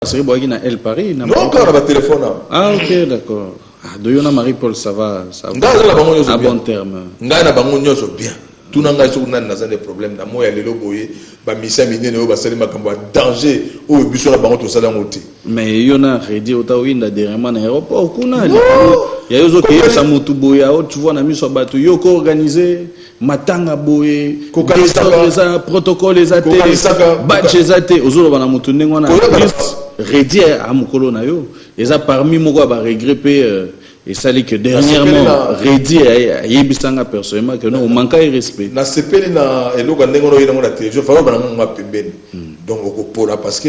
Série boyaki na El Paris na Non, kaka na batelefone awa. Ah ok, d'accord. Ah, de yo na Marie Paul, ça va, ça va. Ngai aza na bango nyonso À bien. bon terme. Ngai na bango nyonso bien. Tuna ngai soki nani naza na problème na moi ya lelo boye. Bamisia minene oyo basali makambo ya danger oyo, biso na bango tosali yango te. Mais yo na Redi ota oyinda dernièrement na aéroport kuna ya yo ozokeyebisa motu boye ao, tu vois, na miso ya bato, yo koorganize matanga boye, désordre eza, protocole eza te, badge eza te, ozoloba na motu ndenge wana. Redi a mokolo na yo eza parmi moko ya baregret mpe esali que dernièrement Redi ayebisanga personnellement que non, omanka ye respect. Nasepeli na eloko ya ndenge wana oye nango na télévision, fala bana ngo pembeni. Donc okopola parce que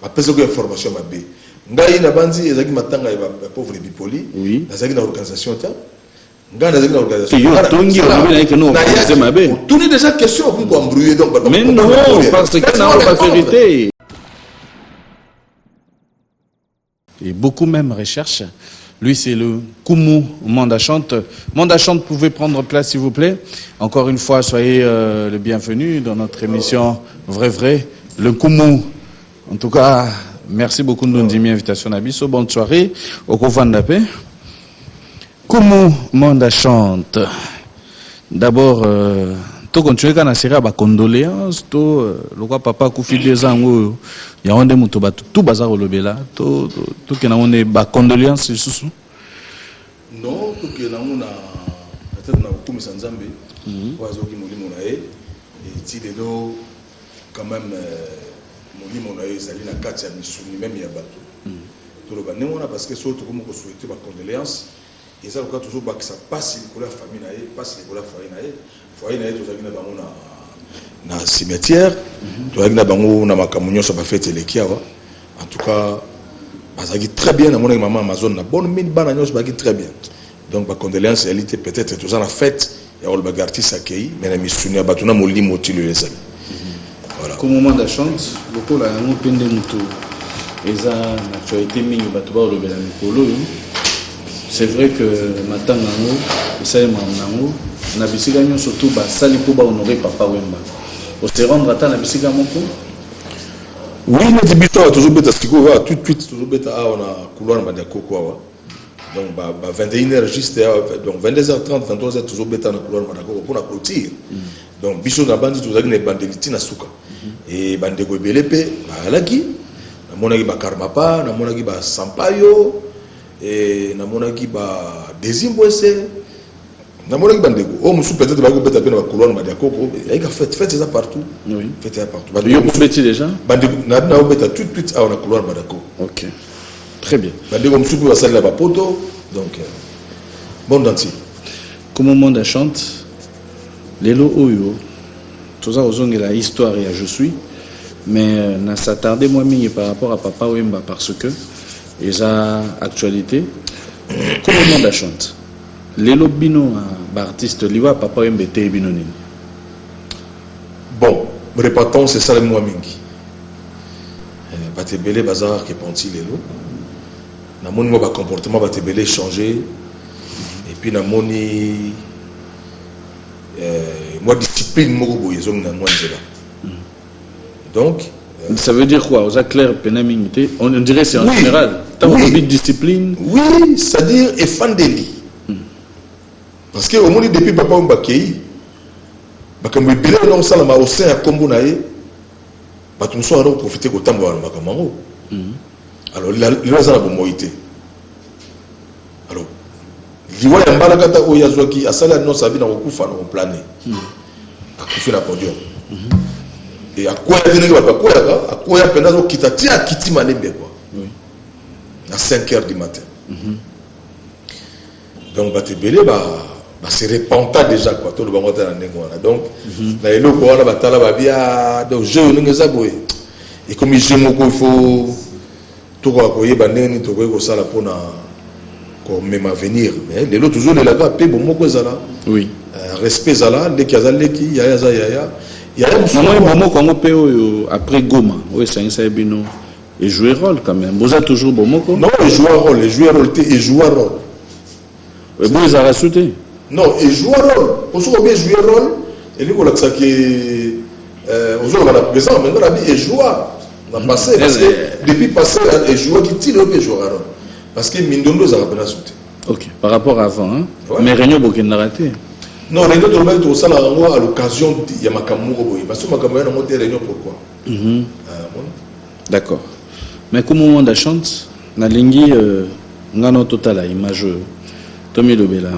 apesaki information mabe. Ngai nabandi, ezalaki matanga ya pauvre Bipoli. Nazalaki na organisation te, ngai nazalaki na organisation. Yo otongi, olobi na ye ke non, organise mabe. Otuni déjà question, okoki koembrouiller donc bato Mais non, parce que na ba vérité et beaucoup même recherche. Lui, c'est le Kumu Manda Chante. Manda Chante, pouvez prendre place, s'il vous plaît. Encore une fois, soyez le bienvenu dans notre émission Vrai Vrai. Le Kumu. En tout cas, merci beaucoup de nous donner l'invitation na biso. Bonne soirée. Au pe. Kumu Manda Chante. D'abord, to continuer kaka na série ya bacondoléance to lokwa papa akufi 2 ans oyo, yango nde moto bato tu baza kolobela. Tokende yango nde bacondoléance lisusu. Non, tokende yango na peut-être na kokumisa Nzambe oyo azoki molimo na ye eti lelo. Quand même molimo na ye ezali na kati ya misuni même ya bato. Toloba ndenge wana parce que soki tokomi kosouhaite bacondoléance, eza lokola tozobakisa mpasi likolo ya famille na ye, mpasi likolo ya foyer na ye. Foyer na ye, tozalaki na bango na cimetière, tozalaki na bango na makambo nyonso, bafete eleki awa. En tout cas bazalaki très bien. Namonaki mama Amazon na bonne mine, bana nyonso bazalaki très bien. Donc bacondoléance eyali te. Peut-être toza na fête ya kolobaka artiste akei, mais na misuni ya bato na molimo tilo ezali. Voilà. Comme Manda Chante, lokola yango mpe nde moto eza na actualité mingi, bato balobela mikolo oyo. C'est vrai que matanga yango esalemaka nango na bisika nyonso tu basali mpo bahonore Papa Wemba. Ose rendre ata na bisika moko? Oui, neti biso awa tozobeta sikoyo awa, tout de suite tozobeta awa na couloir na bandi ya koko awa. Donc ba 21 heures juste awa, donc 22h30, 23h, tozobeta na couloir na bandi ya koko mpona clôture. Donc biso na bandi tozalaki na ebandeli ntina suka e bandeko ebele mpe bazalaki. Namonaki bakarmapa, namonaki basampayo e, namonaki badesimbwese, namonaki bandeko oyo mosusu peut-être baki kobeta mpe na bacouloir na bandi ya koko. Eyaki fête, fête eza partout. Fête eza partout. Yo kobeti déjà? Bandeko naobeta tout de suite awa na couloir bandi ya koko. Ok, très bien. Bandeko mosusu mpe basalela bapoto, donc monde entier. Comme Manda Chante, lelo oyo toza kozongela histoire ya Je suis, mais na s'attarde moi mingi par rapport à Papa Wemba parce que eza actualité. Comme Manda Chante, lelo bino baartiste, liwa Papa Wemba eteyi bino nini? Bon, repentance esalemi mwa mingi. Bato ebele baza repenti lelo. Namoni mwa bacomportement, bato ebele échangé et puis namoni mwa discipline moko boye ezongi na mwa nzela. Donc Ça veut dire quoi? Oza clair pena mingi te, on dirait c'est en général ntango olobi discipline. Oui, c'est-à-dire efandeli, parce que omoni depuis papa oyo bakei, makambo ebele wana osalama au sein ya nkombo na ye, bato mosusu wana koprofite kotambola na makambo yango. Alors lelo aza na bomoi te. Alors liwa ya mbalakata oyo azwaki, asali annonce abi na kokufa na koplane, akufi na podium e akwaya te ndenge bato bakweyaka, akwaya mpenza, azokita ti akiti malembe quoi, na 5 heures du matin. Donc bato ebele base repenta déjà quoi, toloba bango ata na ndenge wana. Donc na eloko wana batala babia. Donc jeu oyo ndenge eza boye, ekomi jeu moko, il faut tokoka koyeba ndenge nini tokoki kosala mpona komema avenir. Mais lelo tozolelaka mpe bomoko ezala, respect ezala, leki aza leki, yaya aza yaya, yaya mosusu. Namoni bomoko yango mpe oyo après Goma oyo esangisaki bino ejouer rôle quand même, boza toujours bomoko. Non, ejouer rôle, ejouer rôle te, ejouer rôle. Bo ezalaka su te. Non, ejouer rôle po soki obi ejouer rôle, elingi kolakisaki ozoloba na présent, mais nga nabi ejouer. Na passé, parce que depuis passé ejouaki, ti lelo mpe ejouaka rôle, parce que mindondo ezalaka mpena su te. Ok, par rapport à avant, hein? Ouais. Mais réunion bokendaka te? Non, réunion tolobaki tokosalaka yango à l'occasion ya makambo moko boye. Baso makambo ya nango te, réunion pourquoi? Ah, bon. D'accord, mais comme Manda Chante, nalingi nga na totala image oyo, tomilobela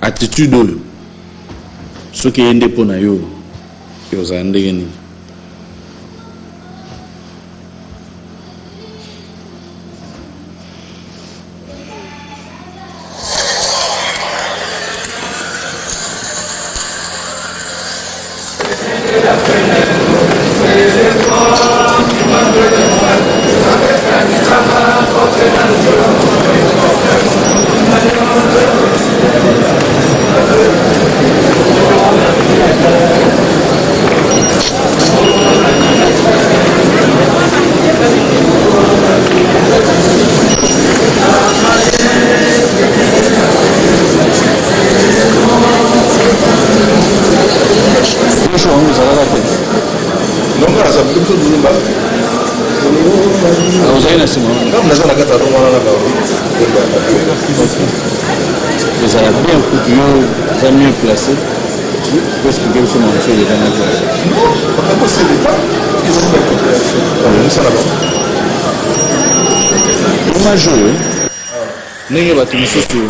attitude oyo. Soki eye nde mpo na yo, ekozala ndenge nini? Nyonso wango ezalaka te? Non, nga naza biso tozomba. Ozali na nsima wana? Nga naza na kati ya rongo wana na ba. Ezala bien kutu, yo oza mieux placé po expliquer biso mamosu elekanaki. Non, makambo seleka ezali bacoopération osala bango. Image oyo, ndenge bato mosusu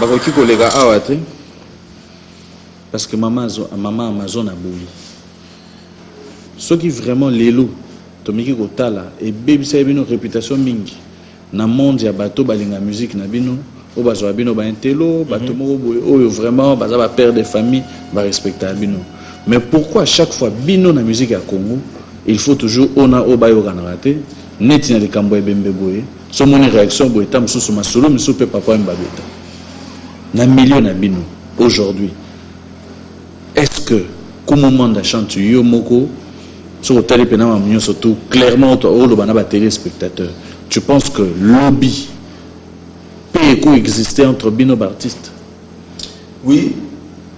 bakoki koleka awa te, parce que mama Amazon aboyi. Soki vraiment lelo tomeki kotala, ebebisa bino réputation mingi na monde ya bato balinga musique na bino, oyo bazwaka bino baintelo, bato moko boye oyo vraiment baza bapère de famille, barespectaka bino. Mais pourquoi chaque fois bino na musique ya Congo, il faut toujours ona oyo bayokanaka te, neti na likambo ya ebembe boye? So omoni réaction boye, ta mosusu masolo misusu mpe papa oyo babeta na milieu na bino aujourd'hui, est-ce que Kumu Manda Chante, yo moko, soki otali mpena makambo nyonso tout clairement, oloba na batéléspectateur, tu penses que lobby mpe ekoexiste entre bino baartiste? Oui.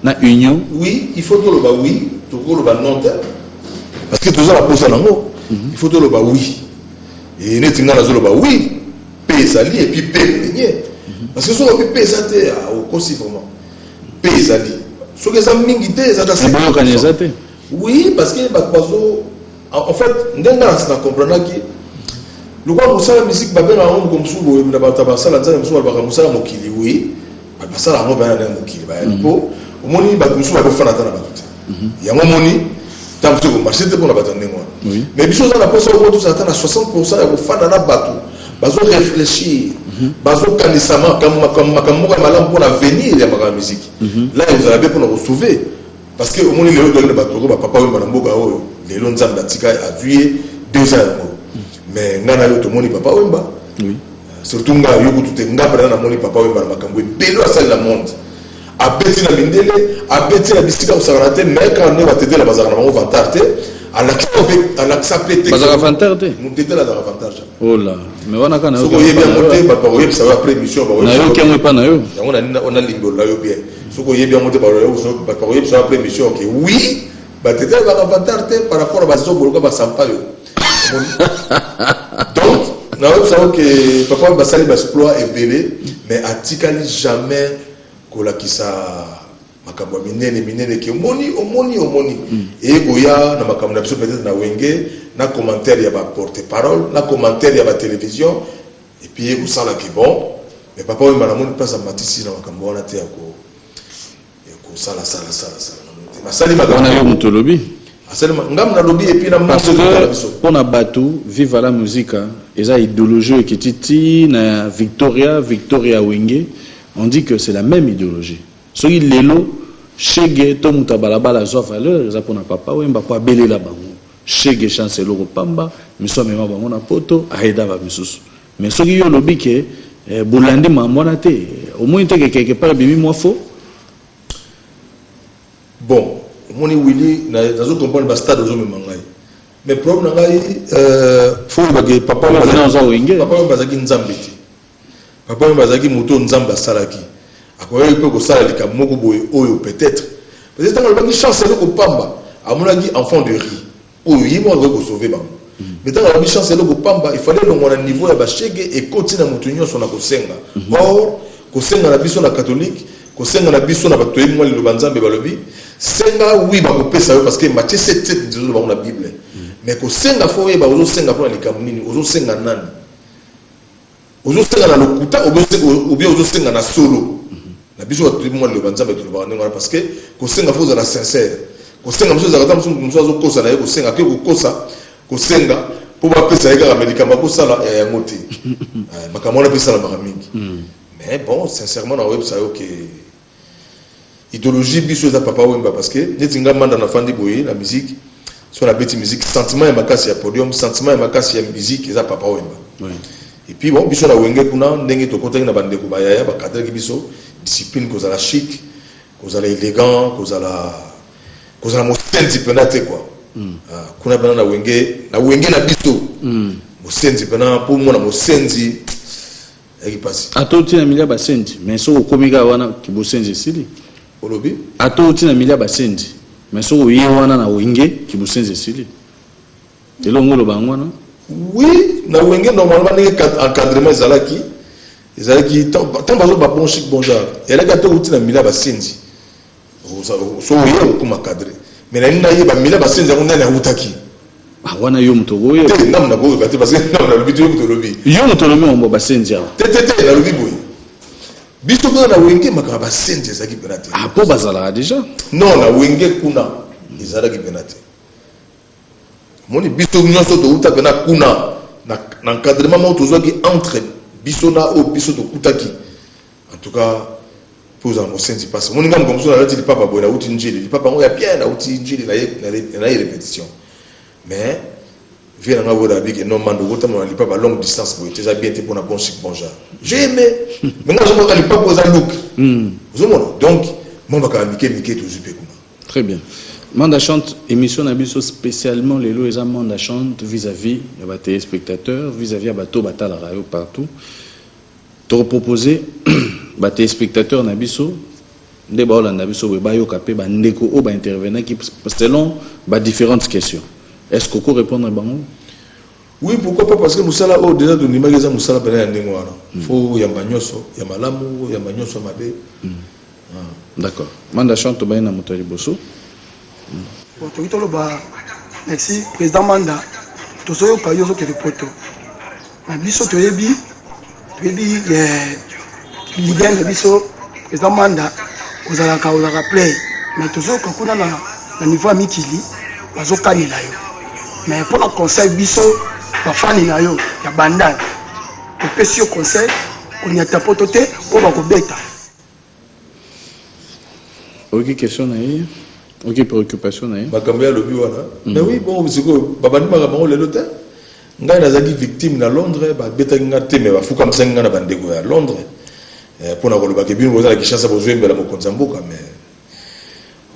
Na union? Oui, il faut toloba oui. Tokoloba non te, parce que toza na posa nango. Il faut toloba oui. E neti ngai nazoloba oui, mpe ezali, et puis mpe enye, parce que soki obi mpe eza te, ah, okosi vraiment. Mpe ezali, soki eza mingi te, eza ta. Boyokani eza te? Oui, parce que bato bazo, en fait, ndenge nga na comprendaki lokola mosala musique, babengaka yango moko mosusu boye na bato basala nzambe, mosusu balobaka mosala mokili. Oui, bato basala yango baya na ndenge mokili bayali, mpo omoni bato mosusu bakofanda ata na bato te. Yango omoni ntango mosusu ekomarche te mpona bato ya ndenge wana. Mais biso oza na mposa oko tozala ata na 60 ya kofanda na bato bazo réfléchir, bazokanisa makambo moko ya malamu mpona avenir ya makambo ya musique. La ezala be mpona kosauver, parce que omoni lelo tozali na bato oko bapapa oyo na mboka oyo. Lelo Nzambe atika, azwi ye 2 ans yango, mais ngai na yo tomoni Papa Wemba. Surtout ngai, yo kutu te, ngai mpena namoni Papa Wemba na makambo ebele oyo asali na monde. Abeti na mindele, abeti na bisika kosakana te, mais kaka nde batetela bazalaka na bango vantard te, alakisa mpe te. Bazalaka vantard te? Motetela azalaka vantard. Ola, mais wana kaka. Soki oyebi yango te, bato bakoyebisa yo après émission. Nayoki yango epa na yo. Yango nalimbola yo bien. Soki oyebi yango te, bato bakoyebisa yo après émission. Ok, oui, batetela bazalaka vantard te par rapport à bazoboloka basampa yo. Donc nayebisa yo ke papa basali baexploit ebele, mais atikali jamais kolakisa makambo ya minene minene ke omoni, omoni, omoni eye koya na makambo na biso, peut-être na Wenge, na commentaire ya baporte parole, na commentaire ya batélévision, et puis ye kosalaki bon. Mais Papa Wemba, namoni place amatisi na makambo wana te ya kosala sala sala sala, namoni te basali. Wana yo moto olobi? Asali ngambo, nalobi, et puis na Parce que mpona bato Viva la Musica eza idéologie oyo ekiti ti na Victoria, Victoria Wenge. On dit que c'est la même idéologie. Soki lelo shege to moto ya balabala azwa valeur, eza mpona Papa Wemba, po abelela bango shege chance eloko pamba miso, amema bango na poto, aida bamisusu. Mais soki yo olobi ke bolandi makambo wana te, omoni te ke quelque part ebimi mwa faux? Bon, omoni Willi, nazo comprendre bastade ozomema ngai, mais problème na ngai, faut oyebake Papa Oza Wenge. Papa Wemba azalaki Nzambe te. Papa Wemba azalaki moto oyo Nzambe asalaki. Akoyaki mpe kosala likambo moko boye oyo peut-être ntango alobaki chance eloko pamba, amonaki enfant de riz oyo ye moko akoki kosauve bango. Mais ntango alobi chance eloko pamba, il fallait elongwa na niveau ya bashege, ekoti na motu nyonso na kosenga. Or kosenga na biso na catholique, kosenga na biso na bato toyebi mwa liloba Nzambe, balobi senga, wi, bakopesa yo, parce que Matthieu 7 7 nzozoloba bango na Bible. Mais kosenga, faut oyeba ozosenga mpona likambo nini, ozosenga nani, ozosenga na lokuta ou bien ozosenga na solo. Na biso bato toyebi mwa liloba Nzambe, tolobaka ndenge wana, parce que kosenga, faut ozala sincère. Kosenga mosusu ezalaka ta mosusu, mosusu azokosa na ye kosenga, ake kokosa kosenga mpo bapesa ye kaka, mais likambo akosala ya yango te. Makambo wana mpe esalamaka mingi. Mais bon, sincèrement, na oyebisa yo ke idéologie biso eza Papa Wemba, parce que neti nga Manda nafandi boye na musique, so nabeti musique, sentiment ya makasi ya podium, sentiment ya makasi ya musique eza Papa Wemba. Et puis bon, biso na Wenge kuna, ndenge tokotaki na bandeko bayaya, bakadraki biso discipline, kozala chic, kozala élégant, kozala mosenzi mpena te quoi. Ah, kuna mpena na Wenge, na Wenge na biso, mosenzi mpena, mpo mona mosenzi eyaki mpasi. Ata oti na milieu basenzi, mais soki okomi kaka wana, kibosenzi esili. Olobi? Ata oti na milieu basenzi, mais soki oye wana na Wenge, kibosenzi esili. Elongo oloba yango wana. Oui, na Wenge normalement, ndenge encadrement ezalaki ntango bazoba bon chic bon genre, ezalaki ata outi na milieu basenzi, so oye okóma cadré. Mais nani nayeba milieu basenzi yango, nani awutaki? Ah, wana yo moto okoyeba. Te, ndamu nakoyeba te, parce que ndamu nalobi te, yo moto olobi. Yo moto olobi mambo basenzi awa. Te, te, te, nalobi boye, biso kuna na Wenge, makambo basenzi ezalaki mpena te. Ah, mpo bazalaka déjà. Non, na Wenge kuna ezalaki mpena te. Omoni, biso nyonso touta mpena kuna na encadrement moko tozwaki entre biso na oyo biso tokutaki. En tout cas, mpo ozala mosenzi mpasi. Omoni nga moto mosusu nalati lipapa boye, nauti Njili, lipapa yango ya bien, nauti Njili, naye répétition, mais vie na nga oyo abiki non, Mando, okotambola na lipapa longue distance boye te, eza bien te mpona bon chic bon genre. J'ai aimé, mais nga nazomona lipapa oyo eza look, ozomona. Donc mwa makambo mike mike tozwi mpe kuna. Très bien. Manda Chante, émission na biso spécialement lelo eza Manda Chante vis-à-vis ya batéléspectateurs, vis-à-vis ya bato batalaka yo partout. Tokopropose batéléspectateurs na biso nde baolanda biso boye, bayoka mpe bandeko oyo baintervenaki selon badifférentes questions. Est ce que oko répondre bango? Oui, pourquoi pas, parce que mosala oyo déjà tondimaki eza mosala pene ya ndenge wana, faut yamba nyonso ya malamu, yamba nyonso ya mabe. D'accord. Manda Chante, tobaye na moto ya liboso. Bon, toki toloba merci président Manda. Tozoyoka yo ozokende poto na biso, toyebi leader na biso président Manda, ozalaka play, mais tozoyoka kuna na niveau ya mikili bazokanela yo. Mais mpona conseil, biso bafani na yo ya Bandal topesi yo conseil, konyata poto te mpo bakobeta. Oyoki question na ye, oyoki préoccupation na ye. Makambo ya alobi wana, mais oui, bon, sikoyo babandi makambo yango lelo te. Ngai nazalaki victime na Londres, babetaki nga te, mais bafukamisaki ngai na bandeko ya Londres mpona kolobaka bino boza na Kinshasa, bozoyembela mokonzi ya mboka. Mais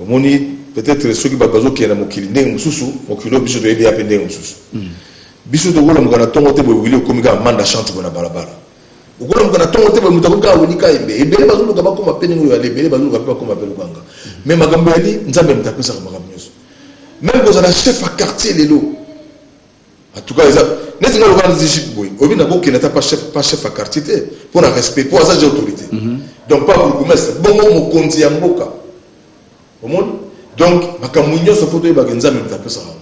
omoni, peut-être soki bato bazokende na mokili ndenge mosusu, mokili oyo biso toyebi ya mpe ndenge mosusu. Biso tokolamuka na ntongo te boye, wili okomi kaka Manda Chante boye na balabala. Okolamuka na ntongo te boye, moto akomi kaka Wili Kayembe. Ebele bazoluka bakóma mpe ndenge oyo yali, ebele bazoluka mpe bakóma mpe lukanga. Mais makambo yali, Nzambe moto apesaka makambo nyonso, même kozala chef ya quartier lelo. En tout cas, eza neti nga lokola neti jipe boye, oyebi, nakokende ata pas chef ya quartier te, mpo na respect, mpo aza je autorité, donc pas bourgmestre, bongo mokonzi ya mboka. Omoni, donc makambo nyonso faut toyebaka Nzambe moto apesaka yango.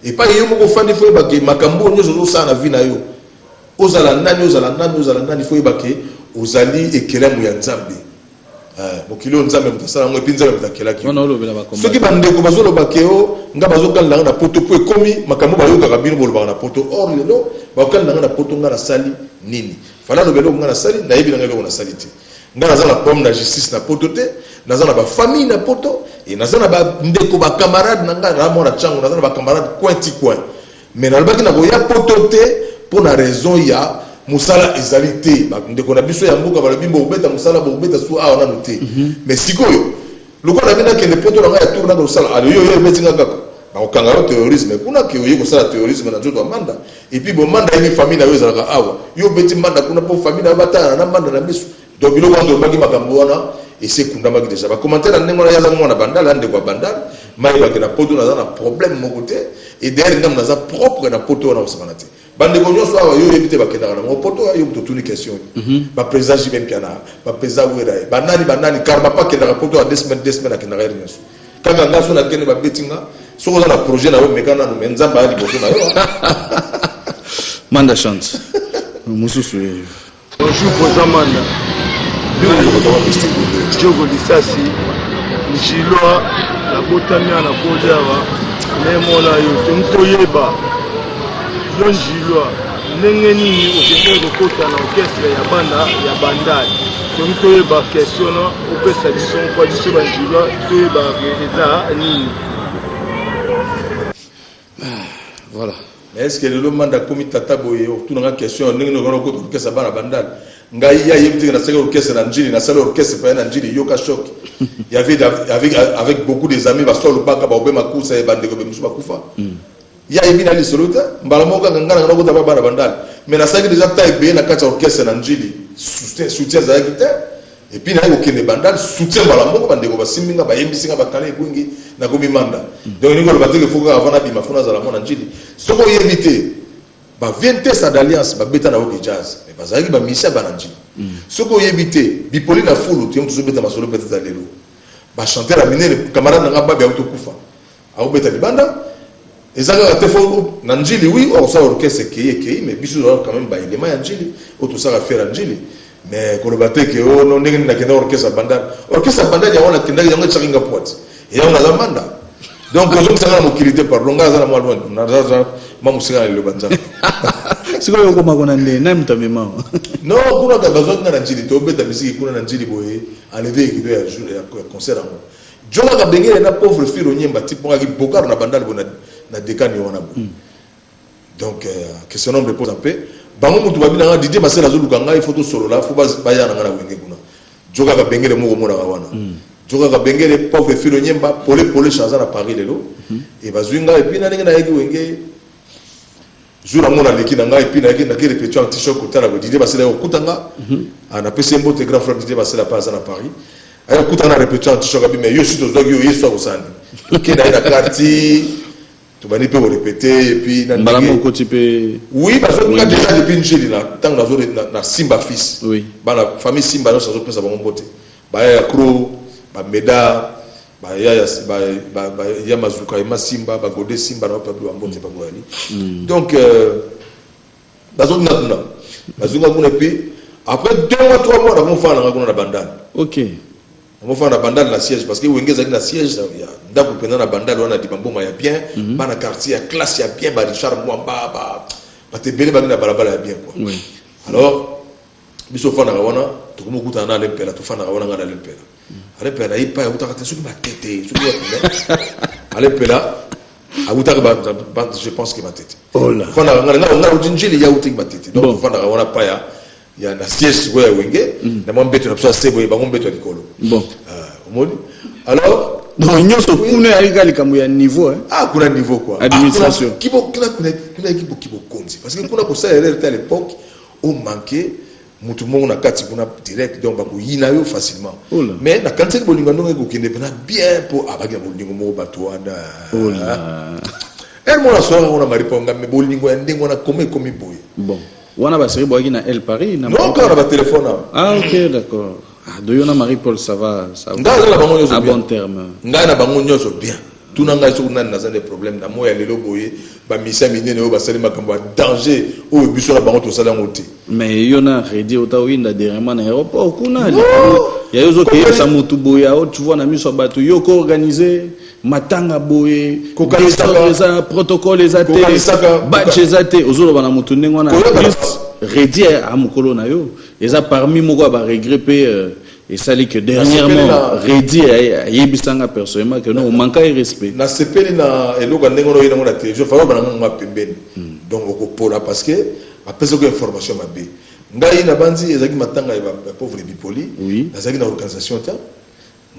Epai yo moko ofandi, faut oyebake makambo oyo nyonso ozosala na vie na yo, ozala nani, ozala nani, ozala nani, faut oyebake ozali ekelamu ya Nzambe. Mokili oyo, Nzambe moto asala yango, et puis Nzambe moto akelaki. Wana olobela bakomba. Soki bandeko bazoloba ke o nga bazokalela nga na poto, mpo ekomi makambo bayokaka bino bolobaka na poto. Or lelo bakokalela nga na poto, nga nasali nini? Fala aloba eloko nga nasali, nayebi nanga eloko nasali te. Nga naza na problème na justice na poto te, naza na bafamille na poto e, naza na bandeko, bacamarade na ngai, na mwana ntango naza na bacamarade coin ti coin. Mais nalobaki na koya poto te mpo na raison ya mosala ezali te. Bandeko na biso ya mboka balobi bokobeta mosala, bokobeta su awa nano te. Mais sikoyo lokola na bino akende poto na ngai ya tour nanga kosala, alo yo yo ebeti nga kaka, bakokanga yo terrorisme kuna, ke oye kosala terrorisme na nzoto ya Manda. Et puis bo Manda yebi famille na yo ezalaka awa, yo obeti Manda kuna mpo famille na yo batala na Manda na miso. Donc biloko wana tolobaki, makambo wana esi ekundamaki déjà. Bacommentaire na ndenge wana, ye aza mwana Bandala, ndeko ya Bandala, mayebaki na poto naza na problème moko te. Et d'ailleurs, ngambo naza propre na poto wana kosakana te. Bandeko nyonso awa, yo oyebi te, bakendaka nango poto. Yo moto otuni question. Baprésident JB Mpiana, baprésident Wera, banani banani, Karma pa akendaka poto ya 2 semaines, 2 semaines akendaka ere nyonso. Kaka nga so nakende, babeti nga. Soki oza na projet na yo, meka nanu, me Nzambe aya liboso na yo. Manda Chante mosusu ye. Bonjour, président Manda. Diogo Lisasi, Njilwa, nabotami awa, nakoli awa. Nemona yo, tongi toyeba yo Njilwa, ndenge nini okendeki kokota na orchestre ya bana ya Bandal? Tongi toyeba question na opesa biso mpo biso banjilwa toyeba eza nini. Voilà. Mais est ce que lelo Manda akomi tata boye, otunanga question ndenge nini okona okota orchestre bana Bandal? Ngai ye ayebi teke nasalaki orchestre na Njili, nasali orchestre paye na Njili. Yoka choc, il y avait avec beaucoup des amis, basolo baka baobe makusa ye, bandeko be mosusu bakufa. Ye ayebi na lisolo te. Mbala moko kaka ngai nanga nakota pa bana Bandal, mais nasalaki déjà ta ebeye na kati ya orchestre na Njili, soutien ezalaki te. Et puis naye kokende Bandal, soutien mbala moko, bandeko basimbi nga, bayembisi nga, bakala ebwingi, nakomi Manda. Donc ningi oloba teke faut kaka avant nabima, faut nazala mwana Njili. Soki oyebi te, bavien tesa d'alliance babeta na OK Jazz, mais bazalaki bamisi ya bana Njili. Soki oyebi te, Bipoli na Fulu, toye tozobeta masolo peut-être ya lelo, bachanteur ya minene, camarade na nga Babi auti okufa, akobeta libanda. Eza kaka te faut na Njili. Oui, okosala orchestre ekei ekei, mais biso tozalaka quand même baélément ya Njili oyo tosala faire ya Njili. Mais koloba te ke o no ndenge nini nakenda orchestre ya Bandal. Orchestre ya Bandal yango nakendaki, yango etiaki nga poite, eyango naza Manda. Donc ozongisanga na mokili te, pardon. Ngai aza na mwa loin, naza mwa mosika na liloba Nzambe. Sikoyo okoma kuna nde nani moto amema? Non, kuna ka bazwaki nga na Njili, tobeta misiki kuna na Njili boye, enlevé ekipe ya jour ya concert yango. Jo kaka bengele na pauvre filo nyemba ti pongaki bokar na Bandal boye na dekani wana boye. Donc que son homme repose en paix. Bango mutu babi nanga Didier Masela azoluka ngai, faut tosolola, faut baya na ngai na Wenge kuna. Jo kaka bengele moko omonaka wana, jo kaka bengele, pauvre filo nyemba, pole pole aza na Paris lelo. E bazwi ngai, et puis na ndenge nayaki Wenge, jour yango naleki na ngai, et puis nayaki naki répétition anti-choc kotala boye, Didier Basela aye kokutanga. Ah, napesi ye mbote, grand frère Didier Basela mpe aza na Paris. Aye kokutanga na répétition anti-choc, abi: "Mais yo si tozwaki yo, ye so akosala nini?" Tokende ye na quartier, tobandi mpe korépéter, et puis na Mbala moko okoti mpe? Oui, bazwaki nga déjà depuis Njili, na ntango nazo na Simba fils. Bana famille Simba nyonso azopesa bango mbote, baya ya Cro, bameda, baya ya ya Mazuka, ema Simba, bagode Simba na bapabi bambote baboyali. Donc bazongi nga kuna, bazongi nga kuna, et puis après 2 mois, 3 mois, nakomofana nanga kuna na Bandal. Namofana na Bandal na siège, parce que Wenge ezalaki na siège ya ndako mpenza na Bandal wana, Dibamboma ya bien, bana quartier ya classe ya bien, ba Richard Mwamba, bato ebele baki na balabala ya bien quoi. Alors biso ofandaka wana, tokomi okutana na Alempela, tofandaka wana, ngai na Alempela. Alempela na ye pai awutaka te, soki Matete, soki wapi. Alempela awutaka je pense que Matete. Oh là. Ofandaka ngai auti Njili, ye awutaki Matete. Donc tofandaka wana pa ya na siège sikoyo ya Wenge, na mwa mbeto na biso ya se boye, bango mbeto ya likolo. Omoni alors. Donc nyonso kuna eyaki kaka likambo ya niveau, hein? Ah, kuna niveau quoi. Administration. Ah, kuna, kibo kuna kuna kuna kibo kibokonzi, parce que kuna kosala erreur te à l'époque, omanqué mutu moko na kati kuna direct, donc bakoyina yo facilement. Oh là. Mais nakanisaki bolingo ndongo ekokende mpena bien, mpo abaki na bolingo moko bato wana. Oh là. Ere moko nasolaka ngo na Marie Ponga, mais bolingo ya ndenge wana koma ekomi boye. Bon, wana baseri boyaki na El Paris na Non, kaka na batelefone awa. Ah ok, d'accord. Ah, de yo na Marie Paul, ça va, ça va? Ngai aza na bango nyonso À bien. bon terme. Ngai na bango nyonso bien. Tuna ngai soki nani naza nde problème na moi ya lelo boye. Bamisia minene oyo basali makambo ya danger oyo, biso na bango tosali yango te. Mais yo na Redi ota oyinda dernièrement na aéroport kuna ya yo ozokeyebisa motu boye ao, tu vois, na miso ya bato, yo koorganize matanga boye, désordre eza, protocole eza te, badge eza te, ozoloba na motu ndenge wana. Plus Redi a mokolo na yo eza parmi moko ya baregret mpe esali que dernièrement Redi ayebisanga personnellement que non, omanka ye respect. Nasepeli na eloko ya ndenge wana oye nango na télévision, faka bananga nga pembeni. Donc okopola parce que bapesaki information mabe. Ngai nabandi, ezalaki matanga ya pauvre Bipoli. Nazalaki na organisation te,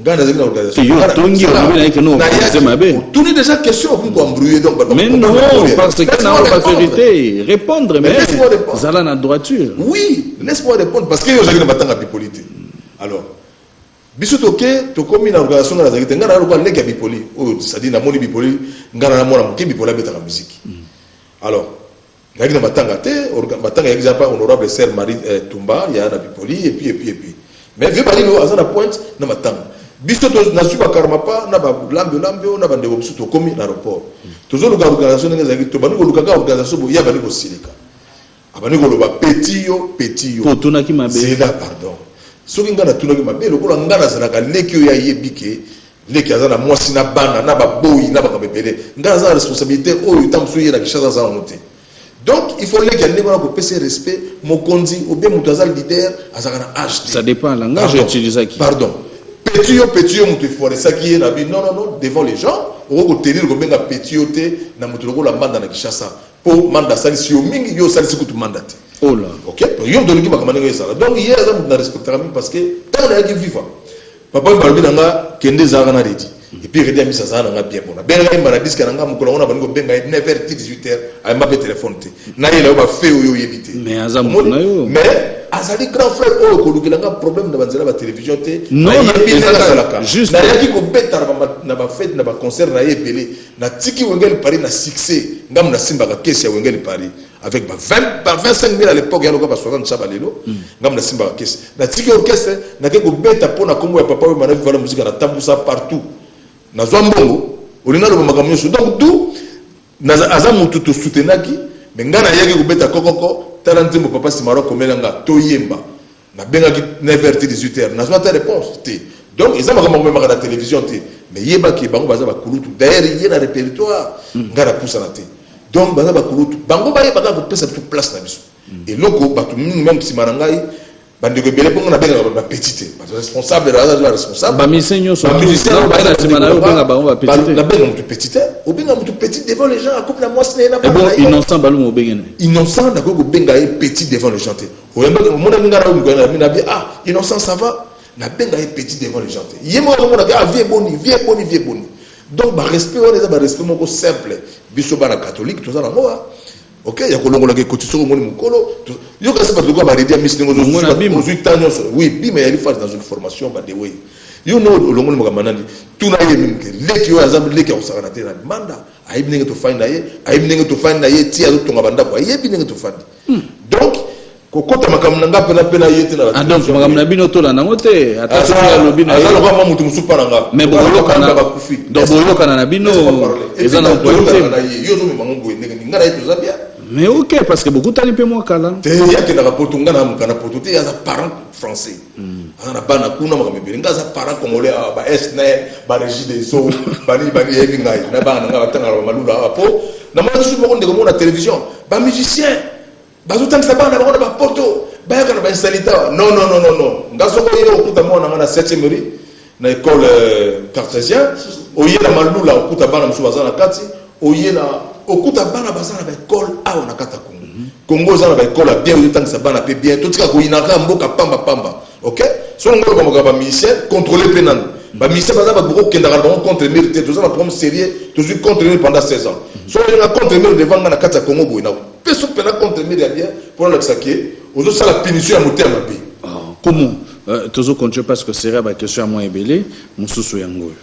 ngai nazalaki na organisation. Yo otongi, olobi na ye ke non, organise mabe. Otuni déjà question, okomi koembrouiller, donc bato Mais non, bakocomprendre. parce que Laisse-moi na ba répondre. vérité répondre, Mais mais laisse-moi répondre. zala na droiture. Oui, laisse-moi répondre, parce que yo ozalaki na matanga ya Bipoli te. Alors Biso toke, tokomi na organisation, nga nazalaki te. Nga na lokola leki ya Bipoli oyo, c'est-à-dire namoni Bipoli, nga na mwana moke, Bipoli abetaka musique. Alors nayaki na matanga te. Matanga yaki eza pa honorable sœur Marie Tumba ya na Bipoli. Et puis mais vieux Balilo aza na pointe na matanga. Biso nazwi bakarmapa na balambio na bandeko mosusu, tokomi na aéroport, tozoluka organisation ndenge ezalaki. Tobandi koluka kaka organisation boye, ye abandi kosilika, abandi koloba: "Petit yo, petit yo." Mpo otunaki mabe. Zela, pardon. Soki ngai natunaki mabe, lokola ngai nazalaka leki oyo ayebi ke leki aza na mwasi na bana na baboyi na makambo ebele, ngai naza na responsabilité oyo ntango mosusu ye na Kinshasa aza nango te. Donc il faut leki ya ndenge wana kopesa ye respect. Mokonzi obie moto aza leader azalaka na âge te. Ça dépend langage Pardon. utilisaki. Pardon, petit yo, petit yo, moto efoiresaki ye na bi. Non, non, non, devant les gens okoki kotenir kobenga petit yo te na moto lokola Manda na Kinshasa, mpo Manda asalisi yo mingi, yo osalisi kutu Manda te. Oh là. Ok, donc yo moto olingi makambo ndenge ezala. Donc ye aza moto na respectaka mingi, parce que ntango nayaki Viva, papa oyo balobi na nga kende ezalaka na Redi. Et puis Redi Amisi azala na nga bien. Bona bengaka ye mbala disque na nga mokolo yango na bandi kobenga ye 9 h ti 18 h, ayamba mpe telefone te. Nayela yo bafe oyo oyebi te. Mais aza moto na yo. Mais azali grand frère oyo kolukela nga problème na banzela ya batelevizio te. Non, Nayebi ndenge azalaka. juste. Nayaki kobeta na bafete, na baconcert na ye ebele. Natiki Wenge El Paris na succès, ngambo nasimbaka kesi ya Wenge El Paris avec ba 20, ba 25 000 à l'époque, ya loka ba 60 sa balelo. Ngambo nasimbaka kesi, natiki orchestre, nake kobeta mpo na nkombo ya papa oyo mana Viva la Musique. Natambusa partout, nazwa mbongo, olingi aloba makambo nyonso. Donc tout aza motu tosoutenaki. Mais ngai nayaki kobeta kokoko. Tala nzembo papa Simaro akomela nga, toyemba. Nabengaki 9 h ti 18 h, nazwa ta réponse te. Donc eza makambo akomemaka na télévision te, mais yebaki bango baza bakulutu. D'ailleurs ye na répertoire, ngai napusana te. Donc baza bakulutu, bango bayebaka kopesa biso place na biso. Eloko bato mingi, même nsima na ngai, bandeko ebele mpongo nabengaka bapetit te, bato responsable, baza responsable. Bamusicien nyonso. Bamusicien. Baye na nsima na yo, obenga bango bapetit te. Nabenga moto petit te. Obenga moto petit devant les gens, akomi na mwasi na ye na E bana bon na ye. Innocent Balumu, obenge na ye? Innocent, nakoki kobenga ye petit devant les gens te. Oyambaki, omonaki ngai na oyo mikolo na bi: "Ah Innocent, ça va?" Nabenga ye petit devant les gens te. Ye moko azomonaka: "Ah vieux boni, vieux boni, vieux boni." Donc barespect wana eza barespect moko simple. Biso bana catholique toza nango wa ok ya kolongolaka ekoti. Soki omoni mokolo, yo kasi bato lokola baredi ya misi ndenge Omona bima. ozwi temps nyonso. Oui, bima yali fasi, nazwaki formation badewei. Yo no olongoli makambo nani, tuna ye mimke. Leki oyo aza leki ya kosakana te na Manda. Ayebi ndenge tofandi na ye, ayebi ndenge tofandi na ye ti azotonga bandako, ayebi ndenge tofandi. Donc kokota makambo na nga mpena mpe na ye te na Ah, donc makambo na bino tolanda yango te, ata soki alobi na aza ye. lokola mwa motu mosusu mpa na nga. Mais Bakufi. donc boyokana na bino, eza na problème te. Yo ozomema ngo boye ndenge nini? Nga na ye toza bien. Mais ok, parce que bokutani mpe mwa kala. Te, ye akendaka Poto, nga na moka na Poto te. Ye aza parent français, aza na bana kuna, makambo ebele. Nga aza parent congolais awa, ba SNEL, barégie des eaux, banini bani. Yebi ngai na bana na ngai batangaka bamalula awa. Po namona susu moko ndeko moko na télévision, bamusicien bazotangisa bana bango na bapoto, bayaka na bainsanité awa. Non, non, non, non, non. Nga soko oye okuta mwana nga na 7e rue na école cartésien, oye na Malula okuta bana mosusu baza na kati, oye na okuta bana baza na baekole awa na kati ya Congo. Congo oza na baekole ya bien, ozotangisa bana mpe bien. Totika koyinaka mboka pamba pamba. Ok, so ngo oloba makambo bamusicien, contrôle mpe nanu bamusicien baza bato bokokendaka na bango contre mur te. Toza na problème sérieux, tozwi contre mur pendant 16 ans. So oyenga contre mur devant nga na kati ya Congo boye, na peso mpena contre mur ya bien mpona olakisa ke ozosala punition ya motema mabe. Ah, comment tozocontinue, parce que série ya baquestion ya mwa ebele mosusu yango oyo.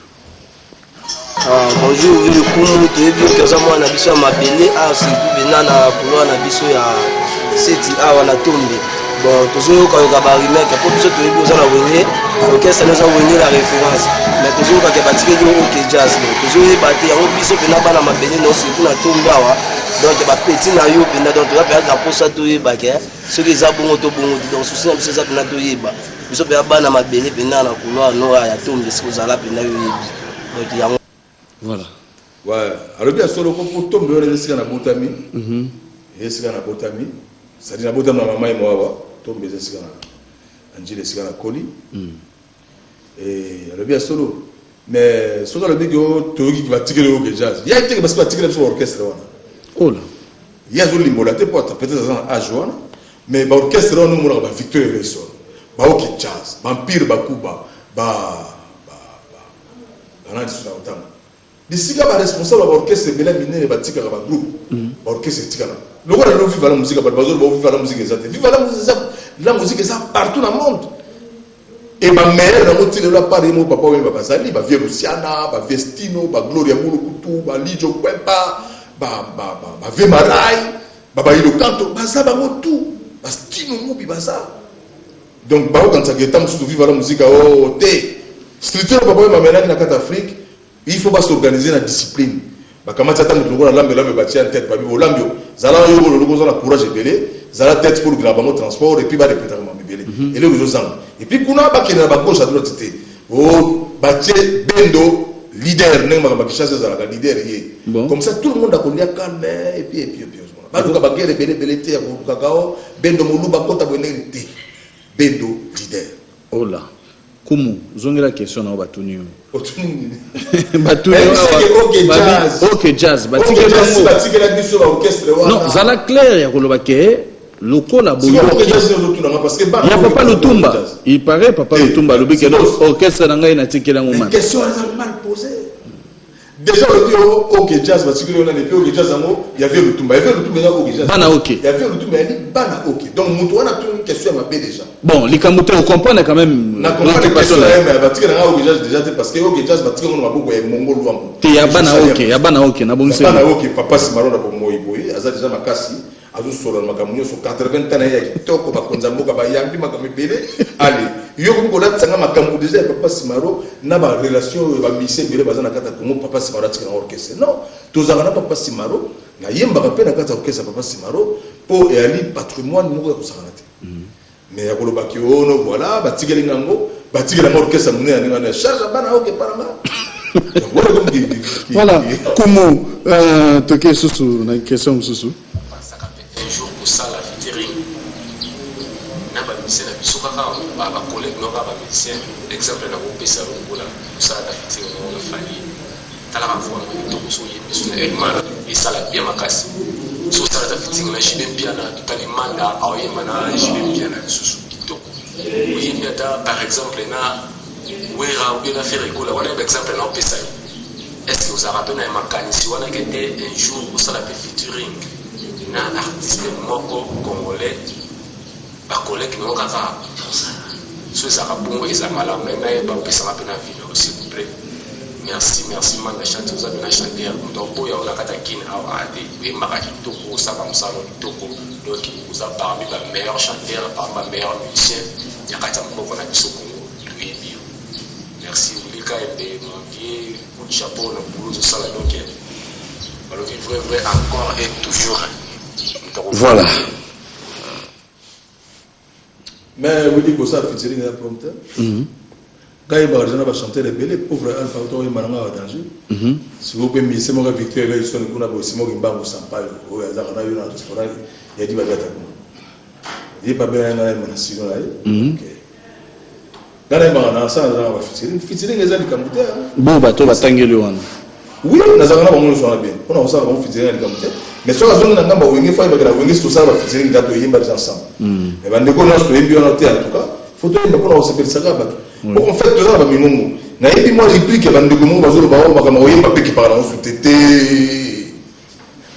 Ah, bonjour vieux Kumu, toyebi yo toza mwana na biso ya mabele awa, surtout bena na couloir na biso ya seti awa na Tombe. Bon, tozoyokayoka barumeur, mpo biso toyebi oza na Wenge, orchestre na oza Wenge la référence, mais tozoyokaka batikeli yo OK Jazz. Bon, tozoyeba te yango. Biso mpena bana mabele no, surtout na Tombe awa, donc bapeti na yo mpena. Donc toza mpenza na mposa toyebake soki eza bongo to bongo te. Donc souci na biso eza mpena toyeba, biso mpenza bana mabele mpena na couloir no ya Tombe, soki ozala mpena yo oyebi. Donc yango. Voilà. Ouais, alobi ya solo ko po Tombe wana eza esika nabotami, eza esika nabotami, c'est-à-dire nabotami na mama ye mo awa. Tombe eza esika na Njila, esika nakoli. Alobi ya solo, mais soki alobi ke o toyoki batikeli OK Jazz, ya teke basi batikeli biso baorchestre wana. Ola. Ye azolimbola te po ata peut-être aza na age wana, mais baorchestre wana omonaka bavictoire Werrason, baOK Jazz, baempire bakuba, banani susu na kotanga bisika baresponsable ya baorchestre ebele ya minene batikaka bagroupe, baorchestre etikala lokola lelo Viva la Musique. Bato bazoloba Viva la Musique eza te. Viva la Musique eza, la musique eza partout na monde. E bameilleur nango ti lelo, apart ye moko Papa Wemba, bazali bavieux Luciana, bavieux Stino, baGloria Bulukutu, balijo Kwempa, bavieux Marai, babailo Kanto, baza bango tout, bastino Mubi baza. Donc bakokanisaka eta mosusu Viva la Musica o te. Structure Papa Wemba amenaki na kati Afrique, il faut bas'organiser na discipline. Bakamati ata moto lokola Lambe Lambe, batia tête, babi olambi o zala yo loloko, oza na courage ebele, zala tête pour olukela bango transport et puis barépétaka makambo ebele. Eloko ezozanga, et puis kuna bakende na bagauche à droite te, o batie Bendo leader, ndenge makambo ya Kinshasa ezalaka, leader ye. Comme ça tout le monde akolia calme. Et puis baluka baguerre ebele ebele te ya kolukaka o Bendo moluba kota boye ndenge te, Bendo leader. Ola Kumu, zongela question na yo, batuni yo. Otuni nini? Batuni yo awa, OK Jazz. OK Jazz batikeli bango. Batikela biso baorchestre wana. Non, zala clair ya koloba ke lokola boyoki parce que ya Papa Lutumba, il paraît Papa Lutumba alobi ke orchestre na ngai natikeli yango mana. Question eza mal posée déjà. Olobi o OK Jazz batikeli wana, et puis OK Jazz yango ya vieux Lutumba, ya vieux Lutumba eza OK Jazz. Bana OK. Ya vieux Lutumba yali bana OK. Donc moto wana tuni question ya mabe déjà. Bon, likambo te, ocomprendre quand même. Na comprendre question na ye, mais batikela nga OK Jazz déjà te, parce que OK Jazz batikela ngo na maboko ya Mongo Lwambo. Te, ya bana OK, ya bana OK, nabongisi. Bana OK. Papa Simaro na bomoi boye aza déjà makasi, azosola na makambo nyonso, 80 ans na ye ya kitoko, bakonzi ya mboka bayambi makambo ebele. Ale yo komi kolatisanga makambo déjà ya Papa Simaro na barelation oyo bamise ebele baza na kati ya Congo. Papa Simaro atika na orchestre? Non, tozalaka na Papa Simaro, nayembaka mpe na kati ya orchestre ya Papa Simaro, mpo eyali patrimoine moko ya kosakana te. Mais ya kolobaki ono, voilà, batikeli ngango, batikeli yango orchestre monene ya ndenge wana ya charge ya bana oke epa nanga. Voilà, Kumu, toke susu na question mosusu. Basaka mpe un jour kosala featuring na bamusicien na biso kaka, bacollègue no kaka bamusicien. Exemple na kopesa longola kosalaka featuring moko na Fally, talaka voix na kitoko, so oyembi so na Elman esala bien makasi. So osalaka featuring na JB Mpiana, totali Manda aoyemba na JB Mpiana lisusu kitoko. Oyembi ata par exemple na Wera ou bien na Ferre Gola, wana yeba exemple na opesa yo. Est ce que ozalaka mpe na makanisi wana ke te un jour osala mpe featuring na artiste moko congolais, bacollègue nango kaka? So ezalaka bongo, eza malamu na nayeba, opesanga mpe na video, s'il vous plaît. Merci, merci Manda Chante. Oza mpe na chanteur, moto akoboya oyo na kati ya Kine awa te. Oyembaka kitoko, osaka mosala kitoko, donc oza parmi bameilleur chanteur, parmi bameilleur musicien ya kati ya mboka na biso Congo, toyebi yo. Merci Wilika Embe, mon vieux, coup de chapeau na boulot ozosala. Donc balobi vrai vrai encore et toujours. Voilà. Mais wili kosala featuring eza problème te. Ngai yembaka déjà na bachanteur ebele. Pauvre Alpha to oyemba na ngai ya danger. Sikoyo mpe mise moko ya Victor Elson kuna boye, simoki mbangu Sampayo oyo azalaka na yo na restaurant ya di babiata kuna, ye pabe na ngai nayemba na studio na ye. Ok, ngai nayembaka na asala, nazalaka bafeaturing. Featuring eza likambo te. Bon, bato batangeli wana. Oui, nazalaka na bango nyonso wana bien mpona kosala bango featuring ya likambo te. Mais soki azongi na ngambo ya Wenge, faut ayebaka na Wenge si tosala bafeaturing da, toyemba déjà ensemble. Mais bandeko nyonso toyembi wana te. En tout cas faut toyemba mpona kosepelisaka bato. En fait toza na bamingongo. Nayebi mwa réplique ya bandeko moko bazoloba oyo makambo koyemba mpe kipaka nango su te te.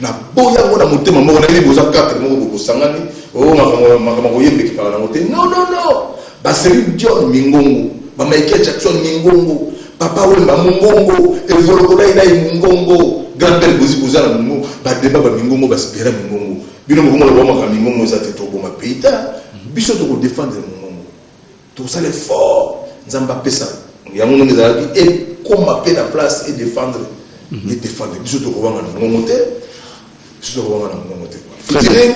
Naboya yango na motema moko. Nayebi boza 4 moko bokosangani oyo makambo koyemba ekipaka nango te. Non, non, non. Baceline Dion mingongo, baMichael Jackson mingongo, Papa Wemba mongongo, Evoloko Lailai mongongo, grand père Bozi boza na mongongo, badeba bamingongo, basipera mingongo. Bino mokongo lobamaka mingongo eza te. Toboma pays te. Biso tokodefendre mongongo, tokosala effort. Nzambe apesa yango ndenge ezalaki, ekóma mpe na place edefendre, edefendre. Biso tokowanga na mongongo te, biso tokowanga na mongongo te. Featuring,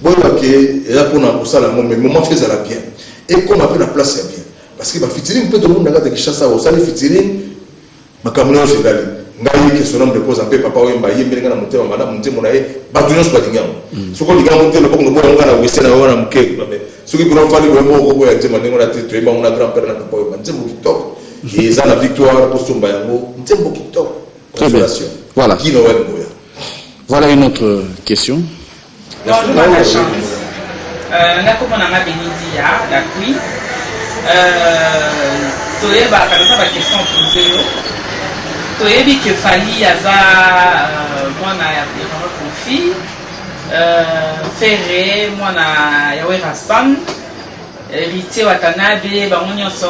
boyebake eza mpona kosala yango, mais moment faut ezala bien, ekóma mpe na place ya bien, parce que bafeaturing mpe tomoni na kati ya Kinshasa, osali featuring, makambo nyonso ezali. Ngai que son âme repose mpe, Papa Oyemba ayembeli ngai na motema malamu nzembo na ye, bato nyonso balingi yango. Soki olingi yango te, loboko noboya ngo na wese na yo wana moke. Soki kuna ofandi boye moko, koboya nzembo ndenge wana te. Toyemba ngo na grand père na Papa Oyemba, nzembo kitoko eza na victoire kosomba yango, nzembo kitoko. Consolation. Voilà. Guy Noël Boya. Voilà une autre question. Bonjour Manda Chante. Nga kombo na nga Benidia la Queen. Toyebaka naza baquestion pose yo. Toyebi ke Fally aza mwana ya papa Kofi, Ferre mwana ya Werasan. Héritier Watanabe, bango nyonso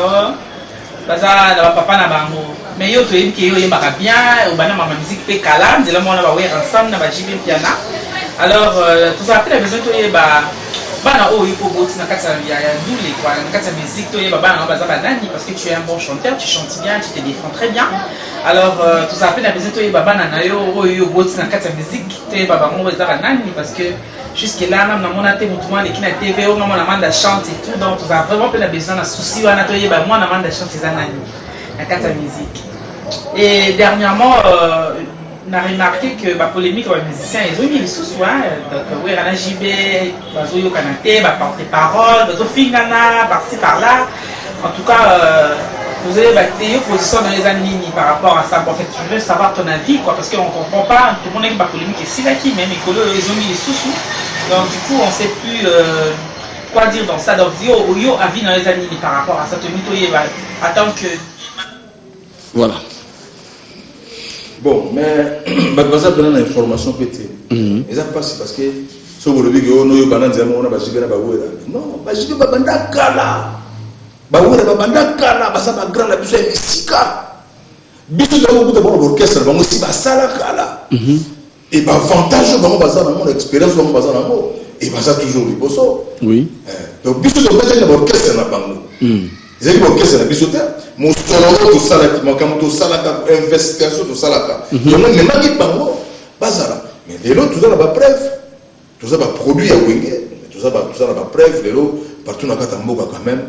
baza na bapapa na bango. Mais yo, toyebi ke yo oyembaka bien, obanda mama musique mpe kala, nzela mwana ba Werrason na ba JB Mpiana. Alors tozala mpe na besoin toyeba bana oyo mpo boti na kati ya ndule quoi, na kati ya musique, toyeba bana nango baza banani, parce que tu es un bon chanteur, tu chantes bien, tu te défends très bien. Alors tozala mpe na besoin toyeba bana na yo oyo yo boti na kati ya musique, toyeba bango eza banani, parce que jusque là nam namona te motu mwana aleki na TV oyo nga mwana Manda Chante et tout. Donc tozala vraiment mpe na besoin na souci wana, toyeba mwana Manda Chante eza nani na kati ya musique. Et dernièrement, on a remarqué que bapolémique ya bamusicien ezongi lisusu, hein. Donc Wera na JB bazoyokana te, baporte parole bazofingana par-ci par-là. En tout cas, tozoyeba te yo position na yo eza nini par rapport à ça. Bon, en fait, je veux savoir ton avis quoi, parce qu'on comprend pas. Tomonaki bapolémique esilaki, mais mikolo oyo ezongi lisusu. Donc du coup, on sait plus quoi dire dans ça. Donc yo avis na yo eza nini par rapport à ça? Tolingi toyeba en tant que Voilà. Bon, mais bato baza mpena na information mpe te. Eza mpasi, parce que soki bolobi ke oyo banda nzela moko na baJB na baWera, non, baJB babanda kala, baWera babanda kala, baza bagrand na biso ya misika. Biso toza kokuta bango baorchestre bango si basala kala et baavantage oyo bango baza nango na expérience bango baza nango et baza toujours liboso. Donc biso tobetaki na baorchestre na bango, ezalaki baorchestre na biso te. Mosolo oyo tosalaki, makambo tosalaka, investigation tosalaka, yango ememaki bango bazala. Mais lelo toza na bapreuve, toza baproduit ya Wenge, toza na bapreuve lelo partout na kati ya mboka quand même.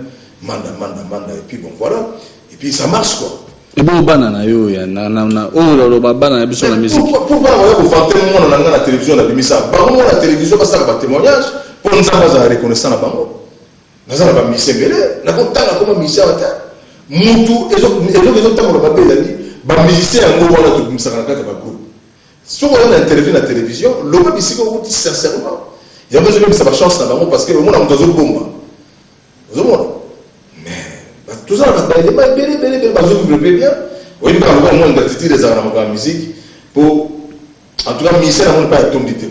Manda, Manda, Manda, et puis bon, voilà, et puis ça marche quoi. Ebongo bana na yo ya na oyo oloba bana na biso na musique? Pourquoi nakoya kovanter mwana na ngai na télévision? Nabimisa bango mwana na télévision, basalaka batémoignage mpo Nzambe azala reconnaissant na bango. Naza na bamusicien ebele, nakotanga koma musicien awa te. Mutu eloko ezotambola mabe ezali bamusicien yango wana tobimisaka na kati ya bagroupe. Soki oza na interview na télévision, loba bisika okuti sincèrement. Yango ezobebisa bachance na bango, parce que omona moto azobomba, ozomona. Mais toza na bato baelema ebele ebele ebele, bazovivre mpe bien. Oyebi kaka lokola mwa ingratitude ezalaka na makambo ya musique, po en tout cas musicien namoni mpe atondi te.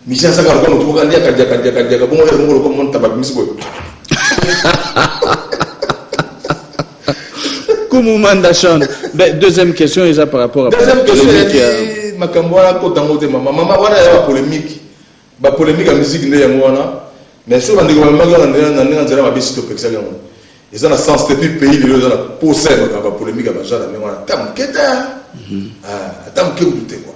Musicien asaka lokola moto moko andiaka ndiaka ndiaka ndiaka bongo, ere moko lokola mona taba bimisi boye. Kumu Manda Chante. Ben, deuxième question eza par rapport à Deuxième question polémique ezali makambo wana, kotango te mama mama wana ya bapolémique, bapolémique ya musique nde yango wana. Mais soki bandeko bamemaki wana na ndenge nzela mabe, si topekisaki yango, eza na sens te. Puis pays lelo eza na posa ya makambo bapolémique ya bagenre ya ndenge wana ata moke te. Ah, ata moke kutu te quoi.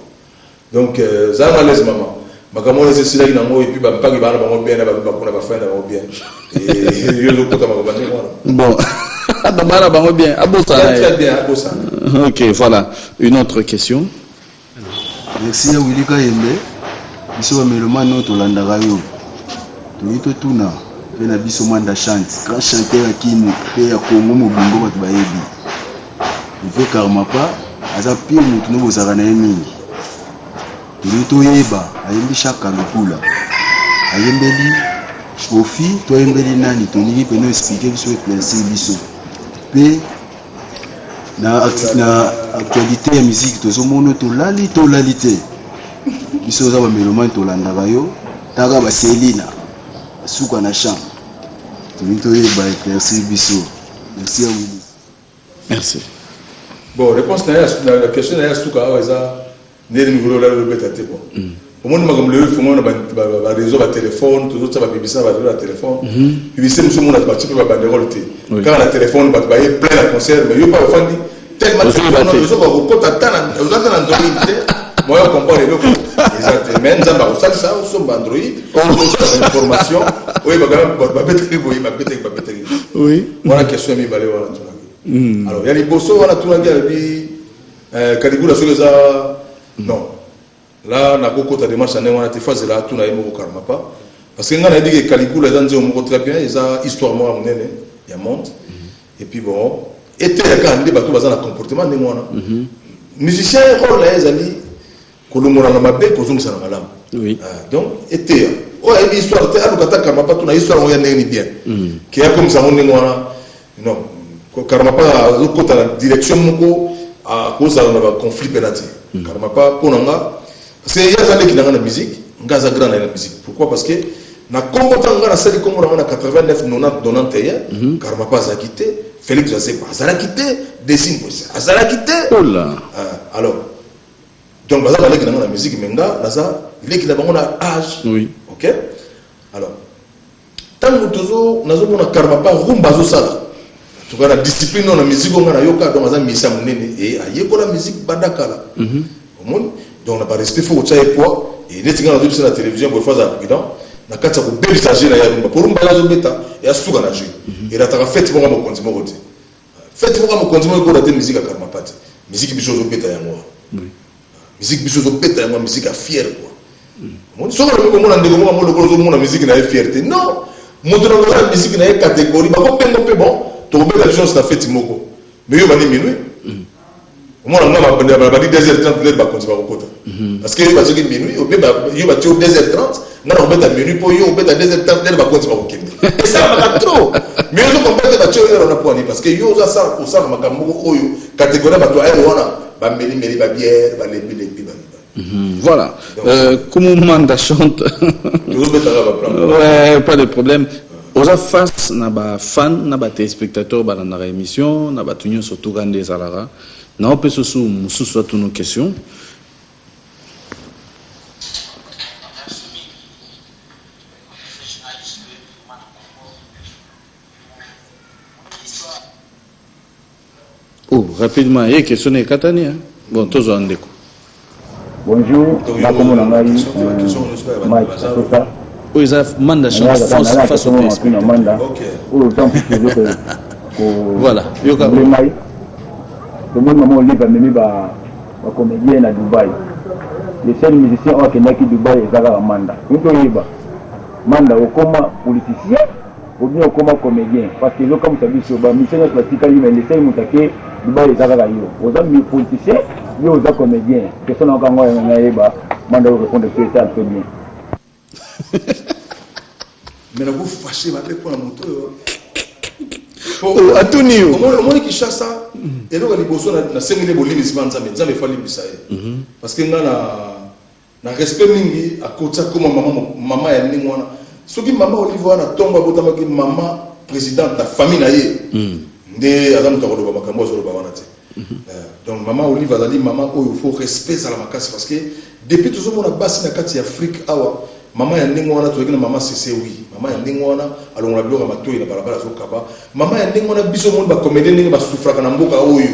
Donc zala na l'aise mama, makambo wana eza esilaki nango. Et puis bampaki bana bango bien na bakuna, bafai na bango bien. Yo ozokota makambo ya ndenge wana. Bon, bana bango bien, abosana. Très très bien, abosana. Ok, voilà une autre question. Merci ya Willy Kayembe. Biso bamelomane oyo tolandaka yo, toyi totuna mpe na biso Manda Chante, grand chanteur ya Kini mpe ya Congo mobimbo, bato bayebi mpe Karmapa aza pire motu no bozalaka na ye mingi. Tolingi toyeba, ayembi Chaka Lukula, ayembeli Kofi to ayembeli nani? Tolingi mpena expliquer biso, éclaircir biso mpe na actualité ya musique. Tozomona tolali, tolali te. Biso oza bamelomane, tolandaka yo taka baselina suka na champ. Tolingi toyeba, éclaircir biso. Merci ya Willy. Merci. Bon, réponse na ye na question na ye ya suka awa eza ndenge mikolo olali obeta te. Bon, omoni makambo lelo efongo na baréseau, batelefone, tozotia bapublicité na baréseau ya telefone. Publicité mosusu omona batie mpe babanderole te, kaka na telefone. Bato baye plein na concert, mais yo mpa ofandi tellement Ozoyeba te. Ozokoka kokota ata oza ata na Android te, moyen comprendre eloko eza te. Mais Nzambe akosalisa, osomba Android, ozwa information oyebaka bato babetaki boye, babetaki, babetaki. Wana question ya mibale wana tunaki. Alors ya liboso wana tunaki, alobi Caligula soki eza non, là nakokota démarche ya ndenge wana te. Faut azela atuna ye moko Karmapa, parce que ngai nayebi ke Caligula eza nzembo moko très bien, eza histoire moko ya monene ya monde. Et puis bon, eteya kaka nde bato baza na comportement ndenge wana. Musicien, rôle na ye ezali kolongola na mabe, kozongisa na malamu. Ah, donc eteya oyo ayebi histoire te, aluka ata Karmapa, tuna histoire yango ya ndenge ni bien ke akomisa yango ndenge wana. Non, Karmapa azokota na direction moko akozala na baconflit mpena te. Karmapa, mpo na nga, parce que ye aza leki na nga na musique, nga aza grand na ye na musique. Pourquoi? Parce que Na kombo ntango ngai nasali kombo na ngai na 89 90 91, Karmapa azalaki te, Félix Wazekwa azalaki te, Desi Mbwese azalaki te. Ola. Ah, alors donc baza baleki na ngai na musique, mais nga naza leki na bango na âge. Ok, alors ntango tozo nazomona Karmapa rumba azosala, en tout cas na discipline oyo na musique oyo ngai nayoka, donc aza musicien monene e ayekola musique banda kala. Omoni, donc na barespect faut kotya ye poids. E neti ngai nazobisa na télévision boye, faut azala prudent na kati ya kobebisa jeu na ye rumba, po rumba ye azobeta eya suka na jeu, erataka fête moko ya mokonzi moko te. Fête moko ya mokonzi moko ekola te. Musique ya Karmapa te, musique biso ozobeta yango wana, musique biso ozobeta yango, musique ya fier quoi. Omoni, soki olobi komona ndeko moko yango lokola ozomona musique na ye fier te, non, moto na kozala musique na ye catégorie bakobengo mpe. Bon, tokobeta biso nyonso na fête moko, mais yo bandi minuit, omona nga bandi 2h30, l'heure bakonzi bakokota, parce que yo bazoki minuit, yo batie yo 2h30, nga na kobeta minuit, mpo yo obeta 2h30, l'heure bakonzi bakokende, esalamaka trop. Mais ozo comprendre te, batie yo heure wana mpo ani? Parce que yo oza osala makambo moko oyo catégorie ya bato ya heure wana bamelimeli babière, balembilembi baliba. Voilà. Comment Manda chante. Tozobetaka baplan. Ouais, pas de problème. Oza face na ba fan, na ba téléspectateur balandaka émission, na bato nyonso tuka nde ezalaka. Na opesa su mosusu atuna question. Merci mingi, journaliste mana Congo histoire. Oh, rapidement, ye question na ekatani, hein? Bon, tozwa ndeko. Bonjour, nakombo na ngai Mike Asosa. Oyo eza Manda chante face au téléspectateur. Manda oyo oza mosusu. Voilà, yoka. Ngai tomoni mama Olive amemi bacomédien na Dubai. Le seul musicien oyo akendaki Dubai eza kaka Manda. Tolingi toyeba, Manda, okoma politicien ou bien okoma comédien? Parce que ezokamwisa biso, bamusicien nyonso batikali, mais le seul moto ake Dubai eza kaka yo. Oza politicien, yo oza comédien? Question na kango yango nayeba. Manda, oyo répondre biso eza très bien. Mais nakofâcher mabe mpona moto oyo. Oh, atuni yo. Omoni, Kinshasa, eloko ya liboso nasengeli bolimbisi ba Nzambe. Nzambe efa limbisa ye, parce que nga na respect mingi akoti akoma mama, mama ya ndenge wana. Soki mama Olive wana ntongo abotamaki mama présidente na famille na ye, nde aza moto akoloba makambo azoloba wana te. Donc mama Olive azali mama oyo faut respect ezala makasi, parce que depuis tozomona basi na kati ya Afrique awa, mama ya ndenge wana, tozalaki na mama Sese. Wi, mama ya ndenge wana alongola biloko ya matoi na balabala, azokaba. Mama ya ndenge wana, biso omoni bacomédien ndenge basouffraka na mboka oyo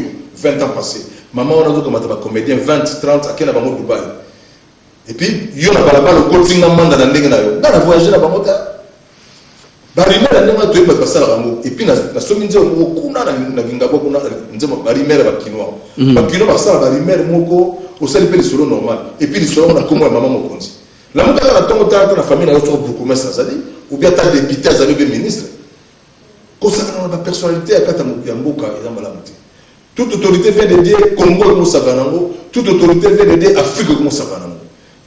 20 ans passé, mama wana azokamata bacomédien 20 30, ake na bango Dubai. Et puis yo na balabala okotinga Manda na ndenge na yo, nga na voyage na bango te. Barumeur ya ndenge wana toyebi bato basalaka yango. Et puis nasomi nzembo moko kuna na Kingabwa kuna, nzembo barumeur ya bakinois. Bakinois basala barumeur moko, osali mpe lisolo normal, et puis lisolo yango na nkombo ya mama mokonzi. Lamuka kaka na ntongo, tala ata na famille na yo soko bourgmestre azali, ou bien ata député azali, ou bien ministre. Kosakana na bapersonnalité ya kati ya mboka eza malamu te. Toute autorité vient de Dieu. Congo ekosaka nango, toute autorité vient de Dieu. Afrique ekosaka nango.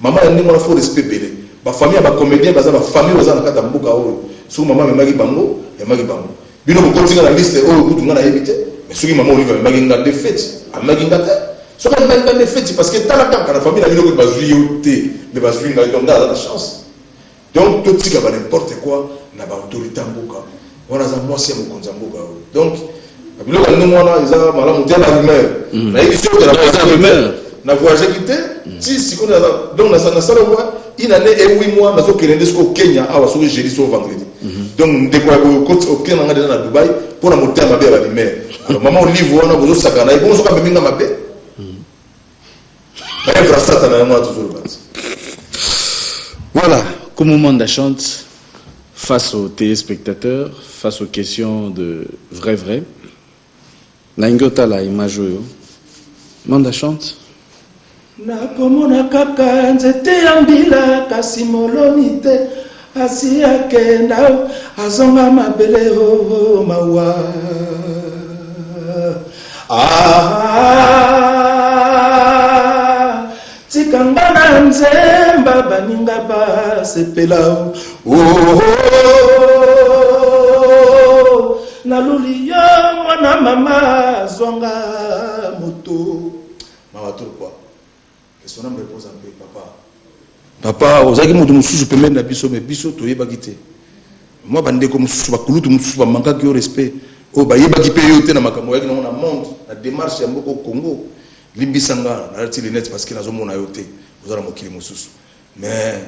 Mama ya ndenge wana faut respect ebele. Bafamille ya bacomédien baza bafamille baza na kati ya mboka oyo. Soki mama amemaki bango, amemaki bango. Bino bokotinga na liste oyo kutu nga nayebi te. Mais soki mama Olive amemaki nga nde feti, amemaki nga te. Soki amemaki nga nde feti, parce que tala kaka na famille na bino kutu bazwi yo te, mais bazwi ngai, donc nga aza na chance. Donc totika ba n'importe quoi na baautorité ya mboka wana. Aza mwasi ya mokonzi ya mboka oyo, donc biloko ya ndenge wana eza malamu te. Barumeur nayebi soki na voyageaki te ti sikoyo. Donc nasala mwa une année et 8 mois, nazokende nde sikoyo Kenya awa, soki jeudi, soki vendredi. Donc ndeko ya boye okende nanga deja na Dubai mpona motema mabe ya barumeur. Alors mama Olive wana bozosaka na ye bongo, soki amemi nga mabe, baevra Satana yango wana tozoloba ti. Voilà, comme Manda chante face aux téléspectateurs, face aux questions de vrai vrai. Naingi otala image oyo. Manda chante. Nakomona kaka nzete ya mbila, kasi moloni te. Asi akenda, azonga mabele o mawa. Ah, tika nga na nzemba, baninga basepela. Oh, naluli yo mwana mama, azwanga moto. Mawa trop quoi. Que son âme repose en paix, papa. Papa, ozalaki moto mosusu pembeni na biso, mais biso toyebaki te. Mwa bandeko mosusu, bakulutu mosusu bamankaki yo respect, oyo bayebaki mpe yo te na makambo oyaki nango na monde, na démarche ya mboka Congo. Limbisa nga, nalati lunette parce que nazomona yo te, oza na mokili mosusu. Mais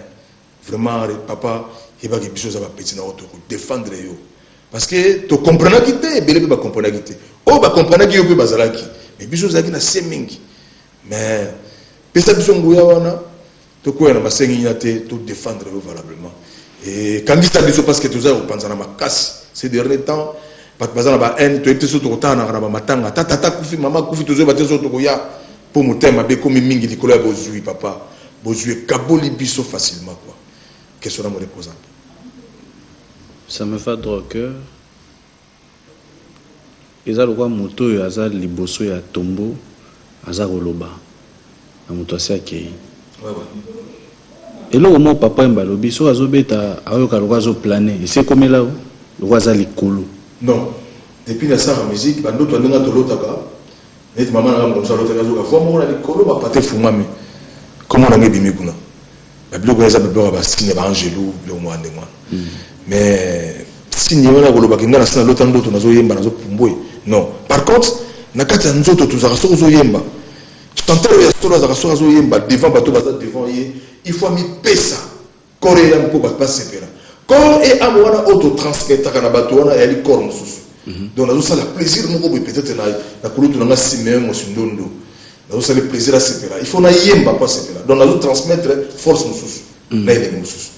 vraiment, papa, yebaki biso oza bapeti na yo, tokodéfendre yo parce que tokomprenaki te. Ebele mpe bakomprenaki te, oyo bakomprenaki yo mpe bazalaki, mais biso ozalaki na se mingi. Mais pesa biso nguya wana, tokwea na masenginya te, todéfendre yo valablement. Ekangisa biso parce que toza kopanzana makasi ces derniers temps. Bato baza na bahaine, toyebi te so tokotalanaka na bamatanga. Tata tata akufi, mama akufi, tozoyeba te so tokoya mpo motema mabe ekomi mingi likolo ya bozwi. Papa, bozwi ekaboli biso facilement, quoi. Question na mo reposante. Ça me va droit au cœur. Eza lokwa moto oyo aza liboso ya tombo, aza koloba na moto asi akei. Eloko moko Papa Wemba alobi, soki azobeta, aoyoka lokwa azoplane, esi ekomela o lokwa aza likolo. Non, depuis nasala musique, bandoto ya ndenge tolotaka, neti mama nanga mokomisa alotaki, azoka voix moko na likolo, bapate efungwami, kombo nanga ebimi kuna. Babiloko eza babiloko ya basigne ya baangelu, biloko moko ya ndenge wana. Mais signe wana kolobaki nga nasi nalota ndoto nazoyemba, nazopumbwe, non. Par contre, na kati ya nzoto tozalaka, soki ozoyemba, chanteur oyo ya solo azalaka, soki azoyemba devant bato baza devant ye, il faut amipesa corps et âme mpo bato basepela. Corps et âme wana oyo totransmettaka na bato wana eyali corps mosusu. Donc nazosala plaisir moko boye, peut-être na kulutu na nga Simeon Mosindondo, nazosala plaisir asepela, il faut nayemba mpo asepela. Donc nazotransmettre force mosusu na elenge mosusu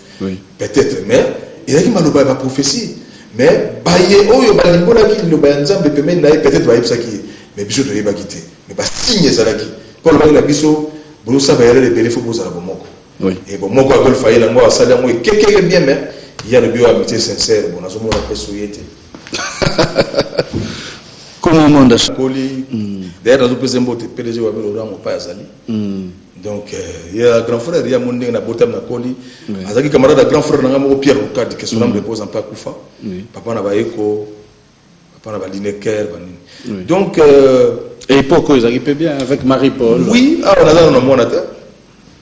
peut-être. Mais ezalaki maloba ya baprophétie, mais baye oyo balimbolaki liloba ya Nzambe pembeni na ye, peut-être bayebisaki ye, mais biso toyebaki te. Mais basigne ezalaki mpo alobaki na biso: bozosala bayelele ebele, fo bozala bomoko. E bomoko, Adolphe aye nango, asali yango ekekeke bien, mais ye alobi oyo amitié sincère. Bon, nazomona mpe ye te. Comment Manda? Koli, d'ailleurs nazopesa mbote PDG wa Laurent Mopai azali. Donc ya grand frère ya mo ndenge nabotami na koli, azalaki camarade ya grand frère na nga moko, Pierre Lukadi, que son âme repose mpe, akufa, papa na bayeko, papa na balineker, banini. Donc époque oyo ezalaki mpe bien avec Marie Paul. Oui, awa naza na mwana te.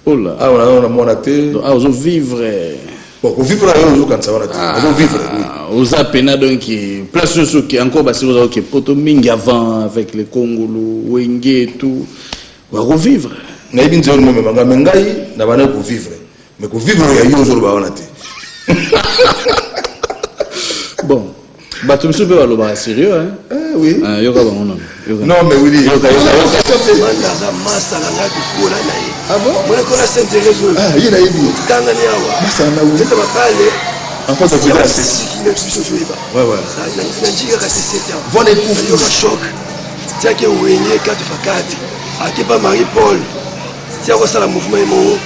Ola. Awa naza na mwana te. Awa ozovivre. Bon, kovivre na yo, ozokanisa wana te, ozovivre, oui. Oza pena, donc place nyonso oke, encore basili oza oke poto mingi avant avec les Kongolo, Wenge et tout, bakovivre. Nayebi nzela momemanga me ngai na bana kovivre, mais kovivre ya yo ozoloba wana te. Bon, bato misusu mpe balobaka sérieux, hein? Eh, oui. Ah, yoka bango nano. Yoka. Non, mais oui. Yoka, yoka, yoka. Manda aza masa na ngai, kokola na ye. Ah bon? Mona kola Saint Thérèse oyo. Ah, ye nayebi ye. Tangani awa. Masa na wi. Teta bakale. En face de Village. Siki na biso ozoyeba. Ouais. Na njika kasi 7 ans. Voilà ekufi. Yoka choc. Tiake Wenge 4 x 4. Akepa Marie Paul. Tia kosala mouvement ye moko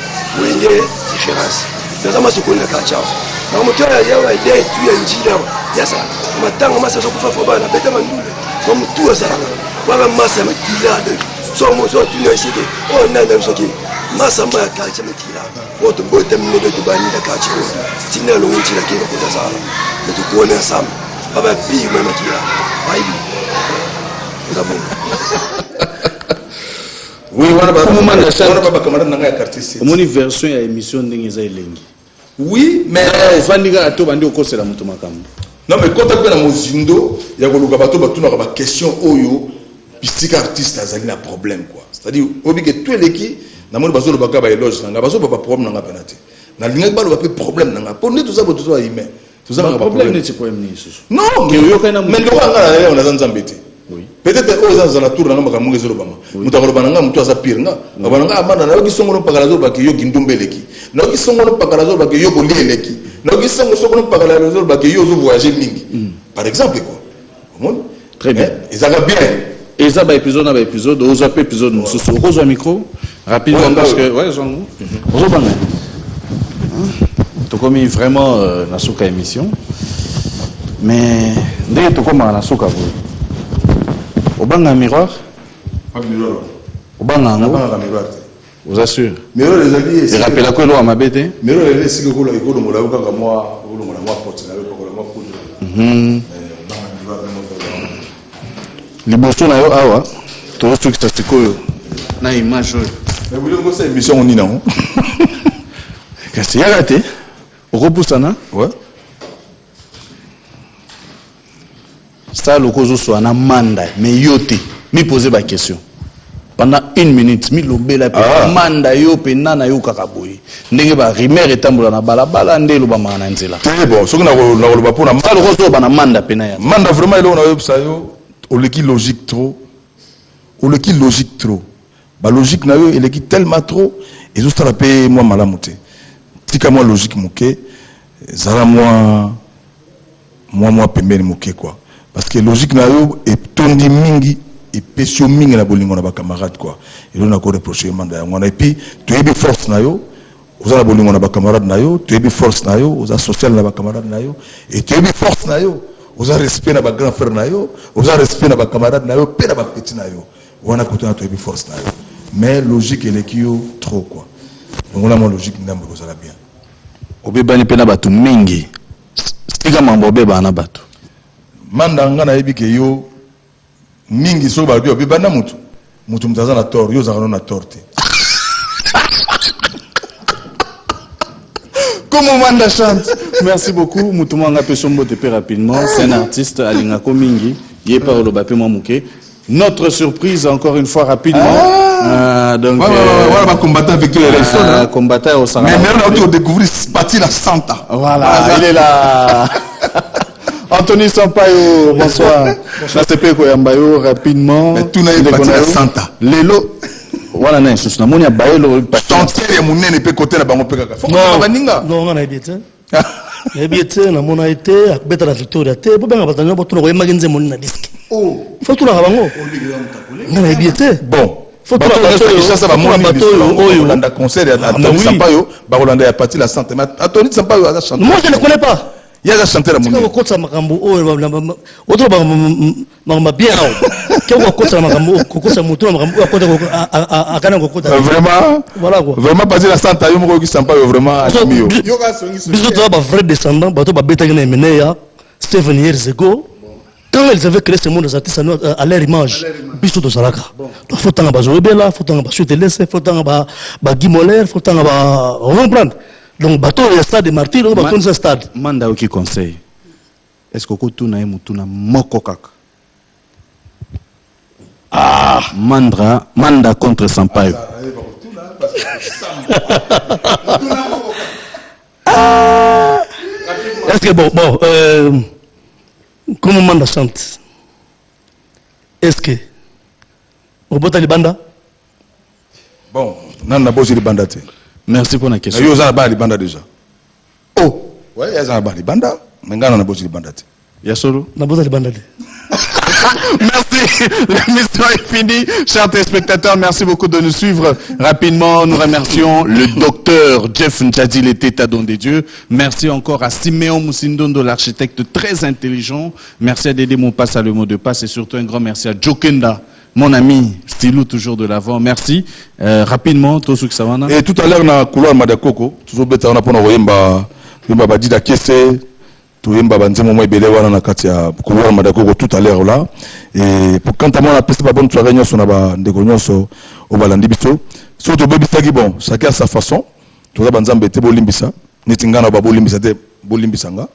Wenge différence. Naza masokoli na quartier awa. Makambo to ya yawa ide tu ya njila awa. Yasa matanga masa azokufa fo bana beta mandule. Ma mutu azalaka. Wana masa ya makila donc. So mo so tuna esike. Oh nani na biso ki masa ma ya quartier makila. Oyo tobota minene tobandi na quartier oyo. Tina longo njila ke bakota zala. Mais tokona ensemble. Baba pire ma makila. Bayibi. Eza bongo. Oui, wana ba Comment Manda chante? wana ba bacamarade na ngai ya quartier 7. Omoni version ya émission ndenge eza elengi. Oui, mais ovandi kaka to bandi okosela moto makambo. Non, mais kota mpe na mozindo ya koluka bato batunaka baquestion oyo bisika artiste azali na problème, quoi. C'est-à-dire oyebi ke to eleki, namoni bazolobaka baéloge na ngai, bazoloba baproblème na ngai mpena te. Nalingaki baloba mpe problème na ngai, mpo nde toza bo, toza bahumain, toza kaka problème. baproblème. Neti problème nini lisusu? Non. Ke oyokani na mais ndoko nga na yo, naza Nzambe te. Peut-être oyo eza na tour na nga, makambo moko ezolobama, moto akoloba na nga, moto aza pire nga aloba na nga: amanda, nayoki songono mpakala azolobaki yo kindumba eleki, nayoki songono mpakala azolobaki yo kolia eleki, nayoki songo songono mpakala azolobaki yo ozovoyage mingi, par exemple, quoi. Omoni? Très bien. Mais ezalaka bien. Eza baépisode na baépisode, ozwa mpe épisode mosusu, okozwa micro rapidement. Ouais, parce ouais. que ouais, ozwango ozobanga. Tokomi vraiment na suka émission, mais ndenge tokomaka na suka boye, obanga miroir? Obanga yango? Nabangaka miroir te. Oza sûr? Miroir ezali Erapelako eloko ya mabe te? Miroir ezali esika ekolongola yo kaka mwa, ekolongola mwa pote na yo, ekokola mwa poudre. Mais banga miroir nde moto azala. Liboso na yo awa, tozosukisa sikoyo na image oyo. Mais bolingo kosala émission ngo nini yango? Kasi yaka te. Okopusana? Ouais. Sala lokola ozoswa na manda mais yo te. Mi poser ba question. Pendant une minute, milobela pe Ah. manda yo pe nana yo kaka boye. Ndenge ba rumeur etambola na balabala nde elobamaka na nzela. Te bon, soki nakoloba mpona Sala lokola ozoloba na manda pe na ya. Manda vraiment eloko nayoyebisa yo, oleki logique trop, oleki logique trop, balogique na yo eleki tellement trop, ezosala mpe mwa malamu te. Tika mwa logique moke, ezala mwa pembeni moke quoi, parce que logique na yo etondi mingi, epesi yo mingi na bolingo na bacamarade quoi. Eloko nakoreproche yo Manda yango wana. Et puis toyebi force na yo, oza na bolingo na bacamarade na yo, toyebi force na yo, oza social na bacamarade na yo, et toyebi force na yo, oza respect na bagrand frère na yo, oza respect na bacamarade na yo mpe na bapetit na yo wana kotana, toyebi force na yo. Mais logique eleki yo trop quoi. Longola mwa logique ndambo, ekozala bien. Obebani mpe na bato mingi. Tika mambo obebana na bato. Manda, nga nayebi ke yo mingi soki balobi obebani na motu, motu aza na tort, yo ozalaka no na tort te. Comme Manda chante. Merci beaucoup. Mutumanga Pesombo te rapidement. C'est un artiste alingako mingi. Ye pa oloba pe mwa muke. Notre surprise encore une fois rapidement. Donc Ouais, ouais, ouais, voilà, bacombattant Victor Eleison, hein. Combattant au Mais maintenant on découvrir Pati la Santa. Voilà, il est là. Anthony Sampaio, bonsoir. Nasepe koyamba yo rapidement. Mais tuna ye Ndeko Pati na la yo. Santa. Lelo wana na lisusu namoni ya bayelo. Chantier ya monene mpe kote na bango mpe kaka fo kotala baninga. Non, nga nayebi ye te, nayebi ye te, namona ye te akobeta na Victoria te. Bobenga bato nyonso, botuna koyembaki nzembo nini na disque. Fo tunaka bango, nga nayebi ye te. Bon, Faut bato tuna nyonso bato oyo- Kinshasa faut tuna bamoni bato oyo- oyo. bakolanda concert ya Ah, Anthony mais oui. Sampaio, bakolanda ya Pati la Santa. Mais Anthony Sampaio aza chanteur. Moi, je ne connais pas. Ye aza chanteur ya Tika monene. kokotisa makambo oyo, otoloba makambo bien awa, ke kokotisa makambo, kokotisa motu na makambo oyo akota akana kokota. Vraiment. Voilà quoi. Vraiment, Pati la Santa, yo moko oyoki Sampaio, vraiment alimi yo. Biso toza bavrai descendant, bato babetaki na Emeneya 7 years ago, quand ils avaient créé ce monde des artistes à leur image. Biso tozalaka. Donc faut tanga bazoyebela, faut tanga basutelese, faut tanga baguy moler, faut tanga ba comprendre. Donc bato oyo ya stade de martyr oyo batondisa stade. Manda oki conseil. Est-ce que okotuna ye mutuna moko kaka? Ah, Mandra, Manda contre Sampaio. Est-ce que bon, comment Manda chante, est-ce que obota libanda? Bon, nani nabosi libanda te. Merci pour la question. Yo oza na bana libanda déjà. Oh ouais, ye aza na bana libanda, mais ngai na nabosi libanda te. Ya solo? Nabota libanda te. Merci. L'émission est finie. Chers téléspectateurs, merci beaucoup de nous suivre. Rapidement, nous remercions le docteur Jeff Nchadi, l'état don des dieux. Merci encore à Siméon Moussindondo, l'architecte très intelligent. Merci à Dédé Moupassa, le mot de passe. Et surtout un grand merci à Jokenda, mon ami, stylou toujours de l'avant. Merci. Rapidement, Tosuk Sawana. Et tout à l'heure na couloir Madakoko, tozobeta wana mpona koyemba, koyemba badida kese, toyemba banzembo mwa ebele wana na kati ya couloir Madakoko tout à l'heure là. Et pour quant à moi, napesi ba bonne soirée nyonso na bandeko nyonso oyo balandi biso. Soki tobebisaki, bon, chacun à sa façon, toza banzambe te, bolimbisa. Neti ngai na babolimbisa te, bolimbisa nga.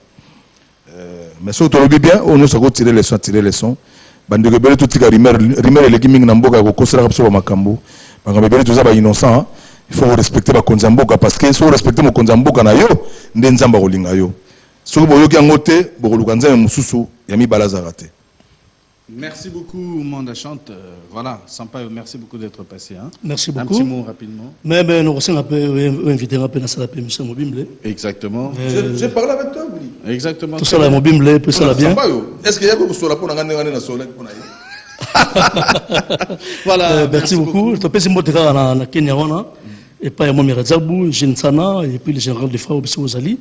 Mais soki tolobi bien, oyo nyonso akotire leçon, atire leçon. Bandeko ebele, totika rumeur. Rumeur eleki mingi na mboka ya kokoselaka biso bamakambo, makambo ebele. Toza bainnocent, il faut respecter bakonzi ya mboka, parce que soki orespecte mokonzi ya mboka na yo, nde Nzambe akolinga yo. Soki boyoki yango te, bokoluka nzambe mosusu ya mibale azalaka te. Merci beaucoup, Manda Chante. Voilà, Sampaio, merci beaucoup d'être passé. Hein. Merci Un beaucoup. petit mot rapidement. Mais ben nakosenga mpe oinvite nga mpe nasala mpe émission mobimble. Exactement. J'ai parlé avec toi, Willy. Exactement. Tosala mobimble mpe esala bien. Sampaio, est ce que yako kosola mpo na ngai ndenge nde nasolaki mpo na ye? Voilà. Merci beaucoup. Topesi mbote kaka na Kenya wana epai ya Mwami Radzabu Jeune Sana et puis le général de frère biso ozali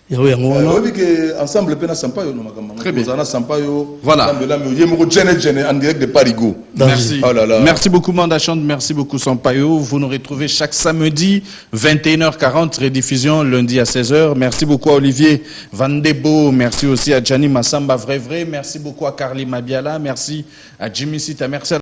yango yango wana. Oyebi ke ensemble mpe na Sampaio na makambo. Très bien. Ozala na Sampaio. Voilà. Lambelami ye moko jene jene en direct de Parigo. Merci. Oh là là. Merci beaucoup Manda Chante, merci beaucoup Sampaio. Vous nous retrouvez chaque samedi 21h40, rediffusion lundi à 16h. Merci beaucoup à Olivier Vandebo, merci aussi à Gianni Massamba Vrai Vrai, merci beaucoup à Carly Mabiala, merci à Jimmy Sita, merci à